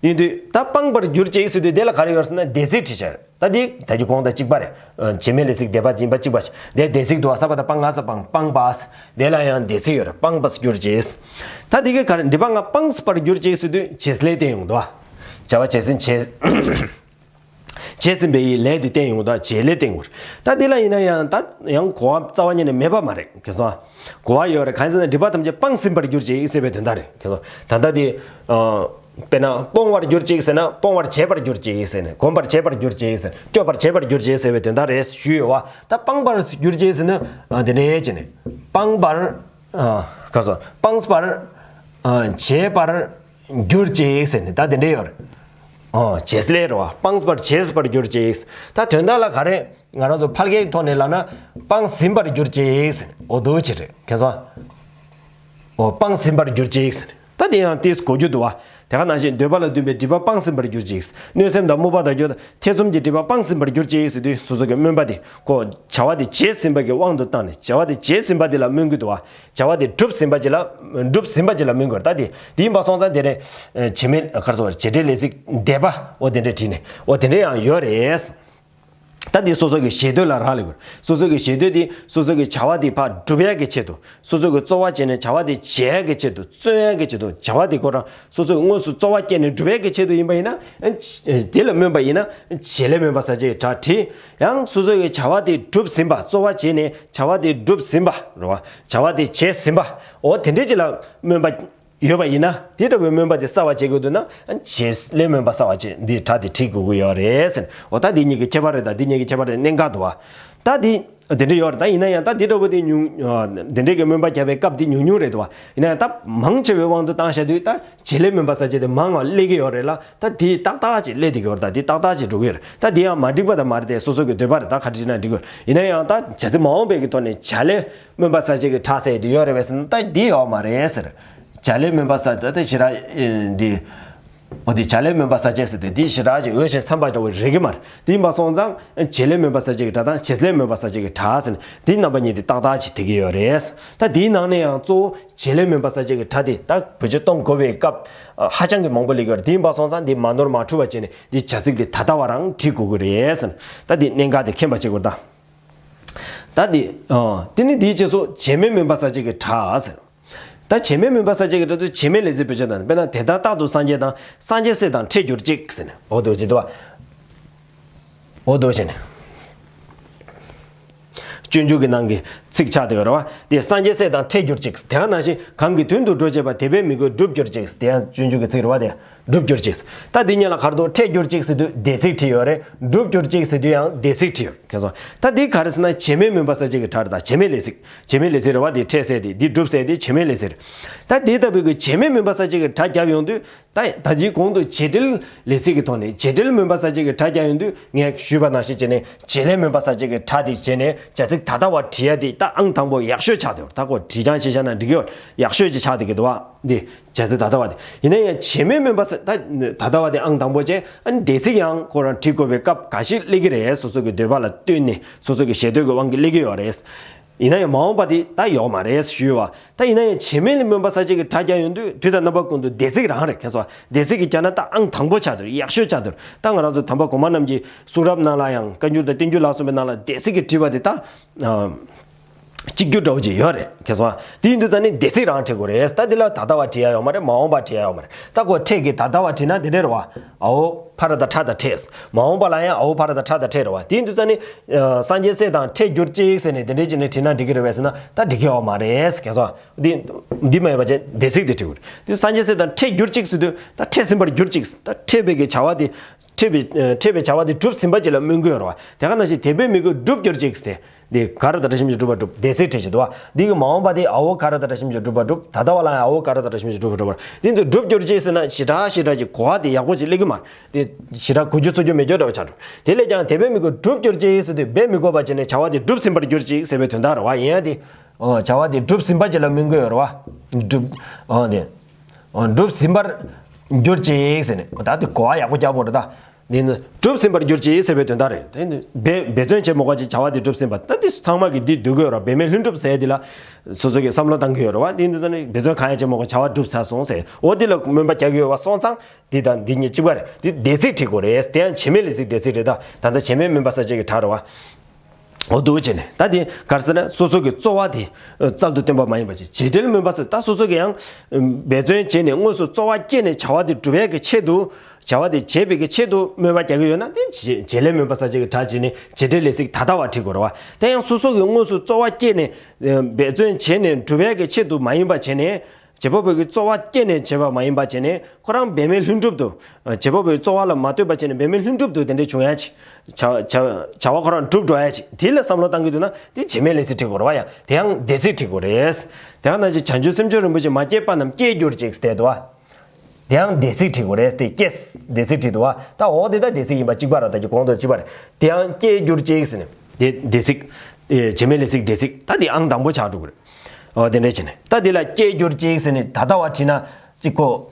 ཡིན་དུས་ད་སྤངས་པར་གྱུར་ཅིག་ཟེར་དུས་དེ་ལ་ག་རེ་ཡོད་ཟེར་ན་འདས་ཚིག་བྲིས་བྱས། ད་འདི་ད་རྒྱུ་གོང་དང་གཅིག་པ་རེད། ཨ་བྱེད་མེད་ལས་ཚིག་འདས་པ་ཡིན་པ་གཅིག་པ་ཞིག་འདས་འདས་ཚིག་འདུག་བ། ས་པ་ད་སྤ་ང་ས་སྤངས། སྤངས་པ། དེ་ལ་ཡང་འདས་ཚིག་ཡོད་རེད། སྤངས་པར་གྱུར་ཅིག་ད་འདི་གའི་ག་རེ། སྒྲིབ་པ་ལྔ་སྤངས་པར་གྱུར་ཅིག་ཟེར་དུས་བྱེད་ལས་བསྟན་ཡོང་འདུག་བ། བྱ་བ་བྱས་ཟིན་བྱས། བྱས་ཟིན་པའི་ལས་དེ་བསྟན་ཡོང་འདུག་བྱེད་ལས་བསྟན་དགོས་རེད། ད་འདི་ལ་ཡིན་ན་ཡང་ད་ཡང་གོ་བ་རྩ་བ་ཉིད་ནས་མེད་པ་མ་རེད། མཁྱེན་སོང་། གོ་བ་ཡོད་རེད། གང་ཡིན་ཟེར་ན་སྒྲིབ་པ་ཐམས་ཅད་སྤངས་ཟིན་པར་གྱུར་ཅིག་ཟེར་བའི་དོན་དག་རེད། མཁྱེན་སོང་། ད་ལྟ་དེ་ཨ་དཔེར་ན་སྤོང་བར་གྱུར་ཅིག་ཟེར་ན་སྤོང་བར་བྱེད་པར་གྱུར་ཅིག་ཟེར་ནས། གོམས་པར་བྱེད་པར་གྱུར་ཅིག་ཟེར། སྐྱོབ་པར་བྱེད་པར་གྱུར་ཅིག་ཟེར་བའི་དོན་དག་རེད་ཞུས་ཡོད་བ། ད་སྤངས་པར་གྱུར་ཅིག་ཟེར་ན་ཨ་དེ་འདྲའི་བྱས་ནས་སྤངས་པར་ཨ་ག་སོ་སྤངས་པར་ཨ་བྱེད་པར་གྱུར་ཅིག་ཟེར་ནས་ད་དེ་འདྲའི་ཡོད་རེད། ཨ་བྱེད་ལས་རེད་བ། སྤངས་པར་བྱེད་པར་གྱུར་ཅིག་ད་དོན་དག་ལ་ག་རེ། ང་རང་ཚོ་ཕལ་སྐད་ཀྱི་ཐོག་ནས་ལབ་ན་སྤངས་ཟིན་པར་གྱུར་ཅིག་འོ་འདུག་ཅིག་རེད། མཁྱེན་སོང་། འོ་སྤངས་ཟིན་པར་གྱུར་ཅིག་ད་དེ་ཡང་ཏིས་གོ་རྒྱུ་འདུག་བ། དེ་ག་ནང་བཞིན་འདོད་པ་ལ་འདུན་པའི་སྒྲིབ་པ་སྤངས་ཟིན་པར་གྱུར་ཅིག་གནོད་སེམས་དང་རྨུགས་པ་དང་འགྱོད་ཐེ་ཚོམ་གྱི་སྒྲིབ་པ་སྤངས་ཟིན་པར་གྱུར་ཅིག་ཟེར་དུས་སོ་སོ་གི་སྨོན་པ་དེ་ཁོ་བྱ་བ་དེ་བྱས་ཟིན་པ་གི་དབང་དུ་བཏང་ནས། བྱ་བ་དེ་བྱས་ཟིན་པ་དེ་ལ་སྨོན་གྱི་འདུག་བ། བྱ་བ་དེ་གྲུབ་ཟིན་པ་ཅིག་ལ་གྲུབ་ཟིན་པ་ཅིག་ལ་སྨོན་དགོས་རེད། ད་དེ་དེ་ཡིན་པ་སོང་ཙང་དེ་རེད། བྱེད་མེད་ག་རེ་ཟེར་བྱེད་འབྲེལ་ལས་ཚིག་འདས་པ་འོ་དེ་འདྲས་བྲིས་ནས་འོ་དེ་འདྲས་ཡང་ཡོད་རེད། ད་འདི་སོ་སོ་གི་ཞེ་འདོད་ལ་རག་ལས་དགོས། སོ་སོ་གི་ཞེ་འདོད་འདི་སོ་སོ་གི་བྱ་བ་འདི་ཕར་སྒྲུབ་ཡག་གི་ཆེད་དུ། སོ་སོ་གི་རྩོལ་བ་བྱས་ནས་བྱ་བ་འདི་བྱེད་ཡག་གི་ཆེད་དུ། བརྩོན་ཡག་གི་ཆེད་དུ། བྱ་བ་འདི་ཁོ་རང་སོ་སོ་གི་དངོས་སུ་རྩོལ་བ་བསྐྱེད་ནས་སྒྲུབ་ཡག་གི་ཆེད་དུ་ཡིན་པ་ཡིན་ན། དེ་ལ་སྨོན་པ་ཡིན་ན་བྱེད་ལས་སྨོན་པ་གསལ་བྱེད་ཀྱི་སྒྲ་བྲིས། ཡང་སོ་སོ་གི་བྱ་བ་དེ་སྒྲུབ་ཟིན་པ། རྩོལ་བ་བྱས་ནས་བྱ་བ་དེ་སྒྲུབ་ཟིན་པ་རེད་བ། བྱ་བ་དེ་བྱས་ཟིན་པ། འོ་དེ་འདྲས་ཅིག་ལ་སྨོན་པ། ཡོད་པ་ཡིན་ན། དེ་འདྲ་བའི་སྨོན་པ་དེ་གསལ་བར་བྱེད་དགོས་འདུག་ན། བྱེད་ལས་སྨོན་པ་གསལ་བར་བྱེད། འདི་སྒྲ་དེ་བྲིས་དགོས་ཀྱི་ཡོད་རེད་ཟེར། འོ་ད་འདི་གཉིས་ཀྱི་ཁྱད་པར་རེད། ད་འདི་གཉིས་ཀྱི་ཁྱད་པར་རེད། གནད་འགག་འདུག་བ། ད་འདི་ དེ་འདྲ་ཡོད་རེད། ད་ཡིན་ན་ཡང་ད་དེ་འདྲ་བོ་དེ་ཉུང་། དེ་འདྲའི་གི་སྨོན་པ་བརྒྱབ་པའི་སྐབས་དེ་ཉུང་ཉུང་རེད་འདུག་བ། ཡིན་ན་ཡང་ད་མང་ཆེ་བའི་དབང་དུ་བཏང་བྱ་དུས་ད་བྱེད་ལས་སྨོན་པ་གསལ་བྱེད་དེ་མང་བ་སླེབས་ཀྱི་ཡོད་རེད་ལ། ད་དེ་ཏག་ཏག་ཅིག་སླེབས་བསྡད་ཀྱི་ཡོད་རེད། ད་དེ་ཏག་ཏག་ཅིག་འགྲོ་གི་ཡོད་རེད། ད་དེ་ཡང་མ་འགྲིག་པ་ད་མ་རེད་དེ། སོ་སོ་གི་འདོད་པ་རེད། ད་ག་འདྲ་བྱས་ན་འགྲིག་གི་ཡོད་རེད། ཡིན་ན་ཡང་ད་བྱ་ཚིག་མ་འོངས་པའི་གི་ཐོག་ནས་བྱ་ལས་སྨོན་པ་གསལ་བྱེད་ཀྱི་གྲགས་ཟེར་དེ་ཡོད་རེད་པས་ཟེར་ན་ད་དེ་ཡོད་མ་རེད་ཟེར། བྱ་ལས་སྨོན་པ་གསལ་ད་དེ་ཞེ་དྲག་འདི། འོ་དེ་བྱ་ལས་སྨོན་པ་གསལ་བྱེད་ཟེར་དེ་འདི་ཞེ་དྲག་ཅིག་འོས་ཤིང་འཚམ་པ་འདྲ་བོ་རེད་ཀྱི་མ་རེད། དེ་ཡིན་པ་སོང་ཙང་བྱེད་ལས་སྨོན་པ་གསལ་བྱེད་ཀྱི་གྲགས་དང་བྱེད་ལས་སྨོན་པ་གསལ་བྱེད་ཀྱི་གྲགས་ཟེར་ནས་དེ་རྣམ་པ་གཉིས་དེ་ཏག་ཏག་ཅིག་འགྲིག་གི་ཡོད་རེད། ད་དེའི་ནང་ནས་ཡང་གཙོ་བོ་བྱེད་ལས་སྨོན་པ་གསལ་བྱེད་ཀྱི་གྲགས་དེ་ད་བེད་སྤྱོད་གཏོང་དགོས་པའི་སྐབས་ཧ་ཅང་གི་མང་པོ་སླེབས་ཀྱི་ཡོད་རེད། དེ་ཡིན་པ་སོང་ཙང་དེ་མ་ནོར་མ་འཁྲུལ་བ་བྱས་ནས་དེ་བྱ་ཚིག་དེ་ད་ལྟ་བ་རང་བྲིས་དགོས་ཀྱི་རེད་ཟེར་ནས་ད་དེ་གནད་འགག་དེ་མཁྱེན་པ་བྱེད་དགོས་རེད། ད་ད་དེ་དེ་ནི་དེའི་རྗེས་སུ་བྱེད་མེད་སྨོན་པ་གསལ་བྱེད་ཀྱི་གྲགས་ཟེར། ད་བྱེད་མེད་སྨོན་པ་གསལ་བྱེད་ཀྱི་གྲགས་དུས་བྱེད་མེད་ལས་ཚིག་བེད་སྤྱོད་དང་། དཔེར་ན་དེ་ལྟར་རྟག་ཏུ་སངས་རྒྱས་དང་། སངས་རྒྱས་སྲས་དང་འཕྲད་གྱུར་ཅིག་ཟེར་ནས། འོ་དོ་ཅི་དོ། འོ་དོ་བྱས་ནས། སྤྱོད་འཇུག་གི་ནང་གི་ཚིག་ཆགས་བསྡད་ཡོད་རེད་བ། དེ་སངས་རྒྱས་སྲས་དང་འཕྲད་གྱུར་ཅིག་དེ་ག་ནང་བཞིན་གང་གི་དོན་དུ་འགྲོ་བྱེད་པ། དད་པས་མི་གོས་བསྒྲུབ་གྱུར་ཅིག་དེ་ཡང་སྤྱོད་འཇུག་གི་ཚིག་རེད་བ། དེ་བསྒྲུབ་གྱུར་ཅིག་ད་དེ་གཉིས་ལ་ག་རེ་འདུག་འཕྲད་གྱུར་ཅིག་ཟེར་དུས་འདས་ཚིག་བྲིས་ཡོད་རེད། བསྒྲུབ་གྱུར་ཅིག་ཟེར་དུས་ཡང་འདས་ཚིག་བྲིས་ཡོད་རེད། མཁྱེན་སོང་། ད་འདི་ག་རེ་ཟེར་ན་བྱེད་མེད་སྨོན་པ་གསལ་བྱེད་ཀྱི་གྲགས་རེད། ད་བྱེད་མེད་ལས་ཚིག་བྱེད་མེད་ལས་ཚིག་རེད་བ། འདི་འཕྲད་ཟེར་དེ། འདི་བསྒྲུབ་ཟེར་དེ་བྱེད་མེད་ལས་ཚིག་རེད། ད་དེ་ལྟ་བུའི་གི་བྱེད་མེད་སྨོན་པ་གསལ་བྱེད་ཀྱི་གྲགས་བརྒྱབ་ཡོང་དུས་ད་ད་ཅིའི་གོང་དུ་བྱེད་འབྲེལ་ལས་ཚིག་གི་ཐོག་ནས་བྱེད་འབྲེལ་སྨོན་པ་གསལ་བྱེད་ཀྱི་གྲགས་བརྒྱབ་ཡོང་དུས་ངས་ཞུས་པ་ནང་བཞིན་བྱས་ནས་བྱེད་ལས་སྨོན་པ་གསལ་བྱེད་ཀྱི་གྲགས་དེ་བྱས་ནས་བྱ་ཚིག་ད་ལྟ་བ་བྲིས་ཡ་དེ་ད་ཨང་དང་པོ་ཡག་ཤོས་ཆགས་བསྡད་ཡོད་རེད། ད་ཁོ་བྲིས་རྐྱང་ཞིག་བཞག་ན་འགྲིག་གི་ཡོད་རེད། ཡག་ཤོས་ཅིག་ཆགས་བསྡད་ཀྱི་འདུག་བ། འདི་བྱ་ཚིག་ད་ལྟ་བ་དེ། ཡིན་ན་ཡང་བྱེད་མེད་སྨོན་པ་གསལ་ད་ད་ལྟ་བ་དེ་ཨང་དང་པོ་བྱས། ཨ་ནི་འདས་ཚིག་ཡང་ཁོ་རང་བྲིས་དགོས་པའི་སྐབས་འགའ་ཞིག་སླེབས་ཀྱི་རེད། སོ་སོ་གི་འདོད་པ་ལ་ལྟོས་ནས་སོ་སོ་གི་ཞེ་འདོད་ཀྱི་དབང་གིས་སླེབས་ཀྱི་ཡོད་རེད། ཡིན་ན་ཡང་མ་འོངས་པ་དེ་ད་ཡོད་མ་རེད་ཞུས་པ། ད་ཡིན་ན་ཡང་བྱེད་མེད་སྨོན་པ་གསལ་བྱེད་ཀྱི་གྲགས་བརྒྱབ་ཡོང་དུས་དུས་དང་རྣམ་པ་ཀུན་ཏུ་འདས་ཚིག་རང་རེད། མཁྱེན་སོང་། འདས་ཚིག་གི་བརྒྱབ་ན་ད་ཨང་དང་པོ་ཆགས་འདུག་ཡག་ཤོས་ཆགས་འདུག་ད་ང་རང་ཚོ་དམ་པ་གོང་མ་རྣམས་ཀྱི་གསུང་རབ་ནང་ལ་ཡང་བཀའ་འགྱུར་དང་བསྟན་འགྱུར་ལ་སོགས་པའི་ནང་ལ་འདས་ཚིག་གི་བྲིས་པ་དེ་ད་གཅིག་གྱུར་འདྲ་བོ་ཅིག་ཡོད་རེད། མཁྱེན་སོང་། དེ་ཡིན་དུས་ཙང་ནི་འདས་ཚིག་རང་བྲིས་དགོས་རེད། ད་འདི་ལ་ད་ལྟ་བ་བྲིས་ཡ་ཡོད་མ་རེད། མ་འོངས་པ་བྲིས་ཡ་ཡོད་མ་རེད། ད་ཁོ་འཕྲད་ཀྱི་ད་ལྟ་བ་བྲིས་ན་དེ་འདྲ་རེད་བ། ཨའོ་ཕ་ར་དང་ཁྲ་དང་འཕྲད། མ་འོངས་པ་ལ་ཡང་ཨའོ་ཕ་ར་དང་ཁྲ་དང་འཕྲད་རེད་བ། དེ་ཡིན་དུས་ཙང་ནི་སངས་རྒྱས་སྲས་དང་འཕྲད་གྱུར་ཅིག་ཟེར་ནས་དེ་འདྲའི་ཅིག་ནས་བྲིས་ན་འགྲིག་གི་རེད་པས་ཟེར་ན་ད་འགྲིག་གི་ཡོད་མ་རེད། མཁྱེན་སོང་། འདི་འདི་མ་ཡོད་པ་བྱས་འདས་ཚིག་དེ་བྲིས་དགོས་རེད། དེ་སངས་རྒྱས་སྲས་དང་འཕྲད་གྱུར་ཅིག་ཟེར་དུས་ད་འཕྲད་ཟིན་པར་གྱུར་ཅིག་ད་འཕྲད་པའི་གི་བྱ་བ་དེ་འཕྲད་པའི་འཕྲད་པའི་བྱ་བ་དེ་གྲུབ་ཟིན་པ་ཅིག་ལ་སྨོན་གྱི་ཡོད་རེད་བ། དེ་ག་ནང་བཞིན་དད་པས་མི་གོས་བསྒྲུབ་གྱུར་ཅིག་ཟེར། དེ་ག་ར་དང་བཀྲ་ཤིས་མཆོག་སྒྲུབ་པར་སྒྲུབ་འདས་ཚིག་བྲིས་བཞག་འདུག་བ། འདི་གི་མ་འོངས་པ་དེ་ཨའོ་ག་ར་དང་བཀྲ་ཤིས་མཆོག་སྒྲུབ་པར་སྒྲུབ། ད་ལྟ་བ་ལ་ཡང་ཨའོ་ག་ར་དང་བཀྲ་ཤིས་མཆོག་སྒྲུབ་པར་སྒྲུབ། དེ་ཚོ་བསྒྲུབ་གྱུར་ཅིག་ཟེར་ན་ཞེ་དྲག་ཞེ་དྲག་ཅིག་གོ་བ་དེ་ཡག་པོ་ཅིག་སླེབས་ཀྱི་མ་རེད། དེ་ཞེ་དྲག་གོ་རྒྱུ་ཚོར་རྒྱུ་མེད་རྒྱུ་འདྲ་བོ་ཆགས་འགྲོ། དེ་ལས་ཀྱང་དད་པས་མི་གོས་བསྒྲུབ་གྱུར་ཅིག་ཟེར་དུས་འབད་མི་དགོས་པ་བྱས་ནས་བྱ་བ་དེ་གྲུབ་ཟིན་པར་གྱུར་ཅིག་ཟེར་བའི་དོན་དག་རེད་བ། ཡིན་ཡང་དེ་ཨོ་བྱ་བ་དེ་གྲུབ་ཟིན་པ་ཅིག་ལ་སྨོན་གྱི་ཡོད་རེད་བ། གྲུབ་ཨོ་དེ་ཨོ་གྲུབ་ཟིན་པར་གྱུར་ཅིག་ཟེར་ནས་ད་དེ་གོ་བ་ཡག་པོ་རྒྱག་དགོས་རེད་ད། འདི་ནི་གྲུབ་ཟིན་པར་གྱུར་ཅིག་ཟེར་བའི་དོན་དག་རེད། དེ་ནི་འབད་འབད་བརྩོན་བྱེད་མི་དགོས་ཅིག་བྱ་བ་དེ་གྲུབ་ཟིན་པ། ད་འདི་ཚང་མ་གིས་འདི་འདོད་ཀྱི་ཡོད་རེད། འབད་མེད་ལྷུན་གྲུབ་ཟེར་འདི་ལ་སོ་སོ་གིས་བསམ་བློ་བཏང་གི་ཡོད་རེད་བ། འདི་འདི་ཚོ་ནི་འབད་བརྩོན་གང་ཡང་བྱེད་མི་དགོས་བྱ་བ་གྲུབ་ཚར་སོང་ཟེར། འོ་འདི་ལ་སྨོན་པ་རྒྱག་གི་ཡོད་པ་སོང་ཙང་འདི་དང་འདི་གཉིས་གཅིག་པ་རེད། འདི་འདས་ཚིག་བྲིས་དགོས་རེད། དེ་ཡང་བྱེད་མེད་ལས་ཚིག་འདས་ཚིག་རེད། ད་ད་ལྟ་བྱེད་མེད་སྨོན་པ་གསལ་བྱེད་ཀྱི་གྲགས་རེད་བ། འོ་འདུག་བྱས་ནས་ད་དེ་ག་རེ་ཟེར་ན་སོ་སོ་གི་རྩོལ་བ་དེ་རྩལ་དུ་བཏོན་པ་མ་ཡིན་པ་ཅིག་བྱེད་འབྲེལ་སྨོན་པ་ཟེར། ད་སོ་སོ་གི་ཡང་འབད་བརྩོན་བྱས་ནས་དངོས་སུ་རྩོལ་བ་བསྐྱེད་ནས་བྱ་བ་དེ་སྒྲུབ་ཡས་ཀྱི་ཆེད་དུ་བྱ་བ་དེ་བྱེད་པའི་གི་ཆེད་དུ་སྨོན་པ་རྒྱག་གི་ཡོད་ན་དེ་བྱེད་བྱེད་ལས་སྨོན་པ་གསལ་བྱེད་ཀྱི་གྲགས་བྱས་ནས་བྱེད་འབྲེལ་ལས་ཚིག་ད་ལྟ་བ་བྲིས་དགོས་རེད་བ། དེ་ཡང་སོ་སོ་གི་དངོས་སུ་རྩོལ་བ་བསྐྱེད་ནས་འབད་བརྩོན་བྱས་ནས་སྒྲུབ་ཡས་ཀྱི་ཆེད་དུ་མ་ཡིན་པ་བྱས་ནས། བྱེད་པ་པོ་གི་རྩོལ་བ་བསྐྱེད་ནས་བྱས་པ་མ་ཡིན་པ་བྱས་ནས་ཁོ་རང་འབད་མེད་ལྷུན་གྲུབ་ཏུ། བྱེད་པ་པོའི་རྩོལ་བ་ལ་མ་ལྟོས་པ་བྱས་ནས་འབད་མེད་ལྷུན་གྲུབ་ཏུ་དེ་འདྲའི་བྱུང་ཡ་ཅིག་བྱ་བྱ་བྱ་བ་ཁོ་རང་འགྲུབ་འགྲོ་ཡ་ཅིག་དེ་ལ་བསམ་བློ་བཏང་གི་འདུག་ན་དེ་བྱེད་མེད་ལས་ཚིག་བྲིས་དགོས་རེད་བ། ཡང་དེ་ཡང་འདས་ཚིག་བྲིས་དགོས་རེད། དེ་ཡང་ན་ཅིག་བྱང་ཆུབ་སེམས་མཆོག་རིན་པོ་ཆེ་མ་སྐྱེས་པ་རྣམས་སྐྱེས་གྱུར་ཅིག་ཟེར་འདུག་བ། དེ་ཡང་འདས་ཚིག་བྲིས་དགོས་རེད། དེ་སྐྱེས་འདས་ཚིག་བྲིས་འདུག་བ། ད་འོ་དེ་ད་འདས་ཚིག་ཡིན་པ་གཅིག་པ་ར་ད་ཀྱི་གོང་དུ་གཅིག་པ་རེད། དེ་ཡང་སྐྱེས་གྱུར་ཅིག་ཟེར་ནས་དེ་འདས་ཚིག་བྱེད་མེད་ལས་ཚིག་འདས་ཚིག་ད་དེ་ཨང་དང་པོ་ཆགས་འགྲོ་གི་རེད། ཨོ་དེ་འདྲ་བྱས་ནས་ད་དེ་ལ་སྐྱེས་གྱུར་ཅིག་ཟེར་ནས་ད་ལྟ་བ་བྲིས་ན་ཅིག་གོ།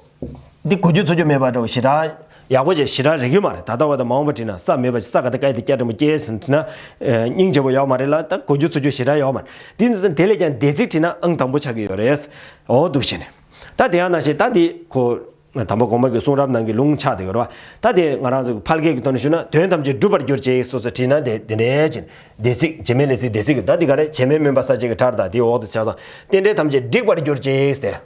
འདི་གོ་རྒྱུ་ཚོར་རྒྱུ་མེད་པ་འདྲ་བོ་ཞེ་དྲག་ཡག་པོ་བྱས་ཞེ་དྲག་རིག་གི་མ་རེད། ད་ལྟ་བ་དང་མ་འོངས་པ་བྲིས་ན་ས་མེད་པ་ཞིག་ས་ག་ད་ཀ་ཡ་དེ་སྐྱ་འགྲེང་བུ་སྐྱེས་ཟེར་ན་བྲིས་ན་སྙིང་རྗེ་པོ་ཡོད་མ་རེད་ལ། ད་གོ་རྒྱུ་ཚོར་རྒྱུ་ཞེ་དྲག་ཡོད་མ་རེད། དེ་ནི་ཙང་དེ་ལས་ཀྱང་འདས་ཚིག་བྲིས་ན་ཨང་དང་པོ་ཆགས་ཀྱི་ཡོད་རེད། ཨོ་འདུག་བྱས་ནས་ད་དེ་ཡང་ནང་བཞིན་ད་དེ་གོ། དམ་པ་གོང་མ་གི་གསུང་རབ་ནང་གི་ལུང་ཆགས་བསྡད་ཡོད་རེད་བ། ད་དེ་ང་རང་ཚོ་ཕལ་སྐད་ཀྱི་ཐོག་ནས་ཞུས་ན་དོན་ཐམས་ཅད་འགྲུབ་པར་གྱུར་ཅིག་སོ་སོ་བྲིས་ན་དེ་དེ་འདྲའི་ཅིག་འདས་ཚིག་བྱེད་མེད་ལས་ཚིག་འདས་ཚིག་གི་ད་དེ་ག་རེ་བྱེད་མེད་སྨོན་པ་གསལ་བྱེད་ཀྱི་གྲགས་ད་དེའི་འོག་ཏུ་ཆགས་སོང་། རྟེན་འབྲེལ་ཐམས་ཅད་འགྲིག་པར་གྱུར་ཅིག་ཟེར།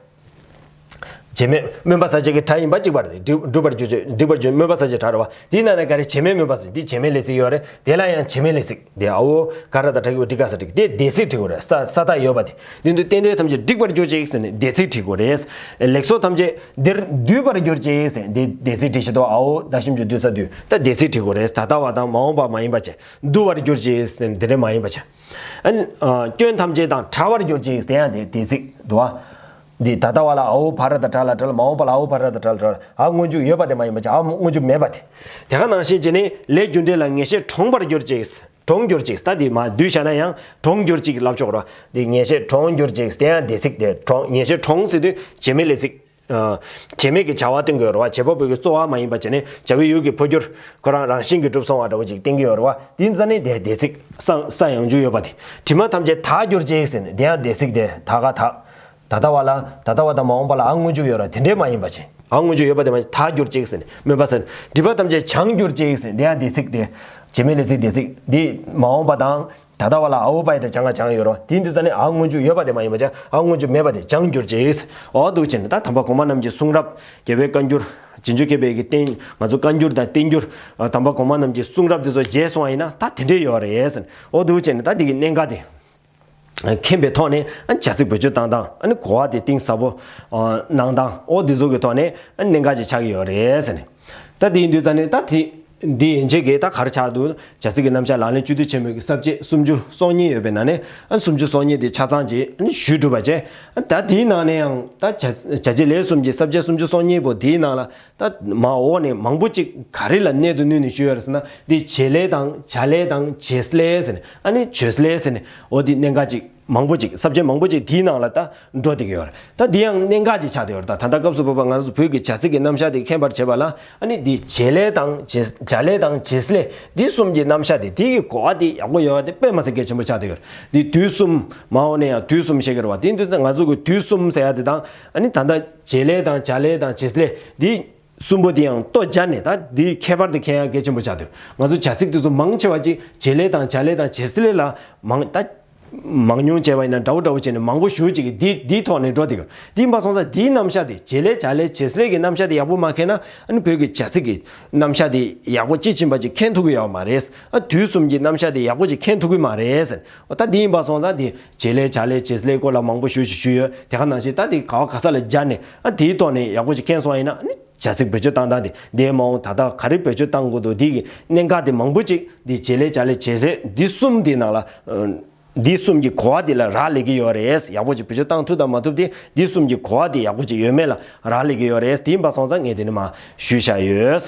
བྱེད་མེད་སྨོན་པ་ས་བཅད་ཀྱི་སྒྲ་ཡིན་པ་གཅིག་པ་རེད། སྒྲུབ་སྒྲུབ་པར་གྱུར་ཅིག་སྒྲུབ་པར་གྱུར་སྨོན་པ་ས་བཅད་སྒྲ་རེད་བ། དེའི་ནང་ནས་ག་རེ་བྱེད་མེད་སྨོན་པ་ས་བཅད་འདི་བྱེད་མེད་ལས་ཚིག་ཡོད་རེད། དེ་ལ་ཡང་བྱེད་མེད་ལས་ཚིག་དེ་ཨ་འོ་ག་ར་ད་དྲག་གི་འོ་འགྲིག་ག་ས་འགྲིག་དེ་འདས་ཚིག་བྲིས་དགོས་རེད། ས་ས་མཐའ་ཡོད་པ་དེ། དེ་དུས་རྟེན་འབྲེལ་ཐམས་ཅད་འགྲིག་པར་གྱུར་ཅིག་ཟེར་ནས་འདས་ཚིག་བྲིས་དགོས་རེད། ལེགས་སོ་ཐམས་ཅད་འདིར་འདུས་པར་གྱུར་ཅིག་ཟེར་ནས་འདས་འདས་ཚིག་བྲིས་ཤི་དོ་ཨ་འོ་ད་ཞིམ་ཅུ་འདུས་ས་འདུས་ད་འདས་ཚིག་བྲིས་དགོས་རེད། ད་ལྟ་བ་དང་མ་འོངས་པ་མ་ཡིན་པ་བྱས་འདུ་བར་གྱུར་ཅིག་ཟེར་ནས་འདི་རེད་མ་ཡིན་པ་བྱས། ཨ་ནི་ཨ་སྐྱོན་ཐམས་ཅད་དང་བྲལ་བར་གྱུར་ཅིག་དེ་ཡང་དེ་དེ་ཚིག་འདུག་ཨ། འདི་ད་ལྟ་བ་ལ་ཨའོ་བ་ར་དང་བྲལ་ལ་བྲལ། མ་འོངས་པ་ལ་ཨའོ་བ་ར་དང་བྲལ་བྲལ། ཨ་སྔོན་འཇུག་ཡོད་པ་དེ་མ་ཡིན་པ་བྱས། ཨ་སྔོན་འཇུག་མེད་པ་དེ། དེ་ག་ནང་བཞིན་བྱས་ནས་ལས་རྒྱུ་འབྲས་ལ་ངེས་ཤེས་གྲོངས་པར་གྱུར་ཅིག་གྲོངས་གྱུར་ཅིག་ད་འདི་མ་བསྡུས་བྱས་ན་ཡང་གྲོངས་གྱུར་ཅིག་ལབ་ཆོག་ར། འདི་ངེས་ཤེས་གྲོངས་གྱུར་ཅིག་དེ་ཡང་འདས་ཚིག་དེ་གྲོངས་ངེས་ཤེས་གྲོངས་ཟེར་དུས་བྱེད་མེད་ལས་ཚིག་བྱེད་མེད་ཀྱི་བྱ་བ་སྟོན་གྱི་ཡོད་རེད་བ། བྱེད་པ་པོ་གི་རྩོལ་བ་མ་ཡིན་པ་བྱས་ནས་བྱ་བའི་ཡུལ་གྱི་འཕོ་འགྱུར་ཁོ་རང་རང་བཞིན་གྱིས་གྲུབ་སོང་བ་འདྲ་བོ་ཅིག་བསྟན་གྱི་ཡོད་རེད་བ། དེ་ཙ་ནས་དེ་འདས་ཚིག་ས་ས་ཡང་འཇུག་ཡོད་པ་དེ། དྲི་མ་ཐམས་ཅད་དག་གྱུར་ཅིག་ཟེར་ནས་དེ་ཡང་འདས་ཚིག་དེ་ད་ག་དག་ད་ལྟ་བ་ལ་ད་ལྟ་བ་དང་མ་འོངས་པ་ལ་ཨ་སྔོན་འཇུག་ཡོད་རེད། དེ་འདྲས་མ་ཡིན་པ་བྱས། ཨ་སྔོན་འཇུག་ཡོད་པ་དེ་མ་ཡིན་དག་གྱུར་ཅིག་ཟེར་ནས་སྨོན་པ་ཟེར། སྒྲིབ་པ་ཐམས་ཅད་བྱང་གྱུར་ཅིག་ཟེར་ནས་དེ་ཡང་འདས་ཚིག་དེ། བྱེད་མེད་ལས་ཚིག་འདས་ཚིག་འདི་མ་འོངས་པ་དང་། ད་ལྟ་བ་ལ་ཨའོ་པ་ཡི་དང་བྱང་ང་བྱང་ཡོད་རོ། དེ་འདི་ཙ་ནས་ཨ་སྔོན་འཇུག་ཡོད་པ་དེ་མ་ཡིན་པ་ཅང་ཨ་སྔོན་འཇུག་མེད་པ་དེ་བྱང་གྱུར་ཅིག་འོ་འདུག་བྱས་ནས་ད་དམ་པ་གོང་མ་རྣམས་ཀྱི་གསུང་རབ་རྒྱལ་བའི་བཀའ་འགྱུར་རྗེས་འཇུག་མཁས་པའི་གི་བསྟན་ང་ཚོ་བཀའ་འགྱུར་དང་བསྟན་འགྱུར་དམ་པ་གོང་མ་རྣམས་ཀྱི་གསུང་རབ་དེ་ཚོ་མཇལ་སོང་བ་ཡིན་ན་ད་དེ་འདྲས་ཡོད་རེད་ཟེར་འོ་འདུག་བྱས་ནས་ད་འདི་གི་གནད་འགག་དེ་མཁྱེན་པའི་ཐོག་ནས་བྱ་ཚིག་བེད་སྤྱོད་བཏང་སྟངས་གོ་བ་དེ་གཏིང་ཟབ་པོ་གནང་སྟངས་འོ་འདི་ཚོ་གི་ཐོག་ནས་གནད་འགག་ཅིག་ཆགས་ཀྱི་ཡོད་རེད་ཟེར་ནས། ད་དེ་ཡིན་དུས་ཙ་ནས་ད་དེ་འདི་ཡན་ཆད་ཀྱི་ད་ག་རེ་ཆགས་འདུག་བྱ་ཚིག་གི་རྣམ་གཞག་ལག་ལེན་བཅུད་བསྡུས་ཆེན་མོའི་གི་ས་བཅད་སུམ་ཅུ་སོ་གཉིས་ཡོད་པའི་ནང་ནས་ཨ་སུམ་ཅུ་སོ་གཉིས་དེ་ཆ་ཚང་ཅིག་ཨ་ནི་ཞུས་གྲུབ་པ་བྱས། ད་དེའི་ནང་ནས་ཡང་ད་བྱ་བྱ་བྱེད་ལས་གསུམ་གྱི་ས་བཅད་སུམ་ཅུ་སོ་གཉིས་པོ་དེའི་ནང་ལ་ད་མ་འོག་ནས་མང་པོ་ཅིག་ག་རེ་ལ་གནད་དུ་བསྣུན་ནས་ཞུས་ཡོད་རེད་ཟེར་ན་འདི་བྱེད་ལས་དང་བྱ་ལས་དང་བྱེད་ལས་ཟེར་ནས་ཨ་ནི་བྱེད་ལས་ཟེར་ནས་འོ་འདི་གནད་འགག་ཅིག་མང་པོ་ཅིག་ས་བཅད་མང་པོ་ཅིག་དེའི་ནང་ལ་ད་འགྲོ་བསྡད་ཀྱི་ཡོད་རེད། ད་དེ་ཡང་གནད་འགག་ཅིག་ཆགས་བསྡད་ཡོད་རེད། ད་ད་ལྟ་སྐབས་སུ་བབ་པ་ང་ཚོ་བོད་ཀྱི་བྱ་ཚིག་གི་རྣམ་གཞག་དེ་མཁྱེན་པར་བྱེད་པ་ལ་ཨ་ནི་འདི་བྱེད་ལས་དང་བྱེད་བྱ་ལས་དང་བྱེད་ལས་འདི་གསུམ་གྱི་རྣམ་གཞག་དེ་དེ་གི་གོ་བ་དེ་ཡག་པོ་ཡོད་པ་དེ་དཔེ་མ་སྲིད་གལ་ཆེན་པོ་ཆགས་བསྡད་ཡོད་རེད། འདི་དུས་གསུམ་མ་འོངས་ནས་ཡང་དུས་གསུམ་བཤད་ཀྱི་རེད་བ། དེ་འདི་ང་ཚོ་གི་དུས་གསུམ་ཟེར་ཡ་དེ་དང་ཨ་ནི་ད་ལྟ་བྱེད་ལས་དང་བྱ་ལས་དང་བྱེད་ལས་འདི་གསུམ་པོ་དེ་ཡང་ལྟོ་སྦྱར་ནས་ད་དེའི་ཁྱད་པར་དེ་མཁྱེན་ཡ་གལ་ཆེན་པོ་ཆགས་འདུག་ང་ཚོ་བྱ་ཚིག་དེ་ཚོ་མང་ཆེ་བ་ཅིག་བྱེད་ལས་དང་བྱ་ལས་དང་བྱེད་ལས་ལ་མང་ད་མང་ཉུང་བྱས་པ་ཡིན་ན་འདྲ་བོ་འདྲ་བོ་བྱས་ནས་མང་པོ་ཞེ་ཅིག་གིས་འདི་འདིའི་ཐོག་ནས་འགྲོ་བསྡད་ཀྱི་ཡོད། དེ་ཡིན་པ་སོང་ཙང་དེའི་རྣམ་གཞག་དེ་བྱེད་ལས་བྱ་ལས་བྱེད་ལས་ཀྱི་རྣམ་གཞག་དེ་ཡག་པོ་མ་མཁྱེན་ན་ཨ་ནི་བོད་ཀྱི་བྱ་ཚིག་གི་རྣམ་གཞག་དེ་ཡག་པོ་དཔྱིས་ཕྱིན་པ་ཅིག་མཁྱེན་ཐུབ་ཀྱི་ཡོད་མ་རེད། ཨ་དུས་གསུམ་གྱི་རྣམ་གཞག་དེ་ཡག་པོ་ཅིག་མཁྱེན་ཐུབ་ཀྱི་མ་རེད། ད་དེ་ཡིན་པ་སོང་ཙང་དེ་བྱེད་ལས་བྱ་ལས་བྱེད་ལས་སྐོར་ལ་མང་པོ་ཞེ་ཅིག་ཞུས་ཡོད། དེ་ག་ནང་བཞིན་ད་དེ་ག་བ་ག་ས་ལ་སྦྱར་ནས་ཨ་དེའི་ཐོག་ནས་ཡག་པོ་ཅིག་མཁྱེན་སོང་བ་ཡིན་ན་ཨ་ནི། བྱ་ཚིག་བེད་སྤྱོད་བཏང་སྟངས་དེ་འདས་མ་འོངས་ད་ལྟ་ག་རེ་བེད་སྤྱོད་བཏང་དགོས་འདུག་འདི་གི་གནད་འགག་དེ་མང་པོ་ཅིག་འདི་བྱེད་ལས་བྱ་ལས་བྱེད་ལས་འདི་གསུམ་དེ་ནང་ལ་འདི་གསུམ་གྱི་གོ་བ་དེ་ལ་རག་ལས་ཀྱི་ཡོད་རེད། ཡག་པོ་ཅིག་བེད་སྤྱོད་བཏང་ཐུབ་དང་མ་ཐུབ་དེ་འདི་གསུམ་གྱི་གོ་བ་དེ་ཡག་པོ་ཅིག་ཡོད་མེད་ལ་རག་ལས་ཀྱི་ཡོད་རེད། དེ་ཡིན་པ་སོང་ཙང་ངས་དེ་ནི་མ་ཞུས་བཞག་ཡོད།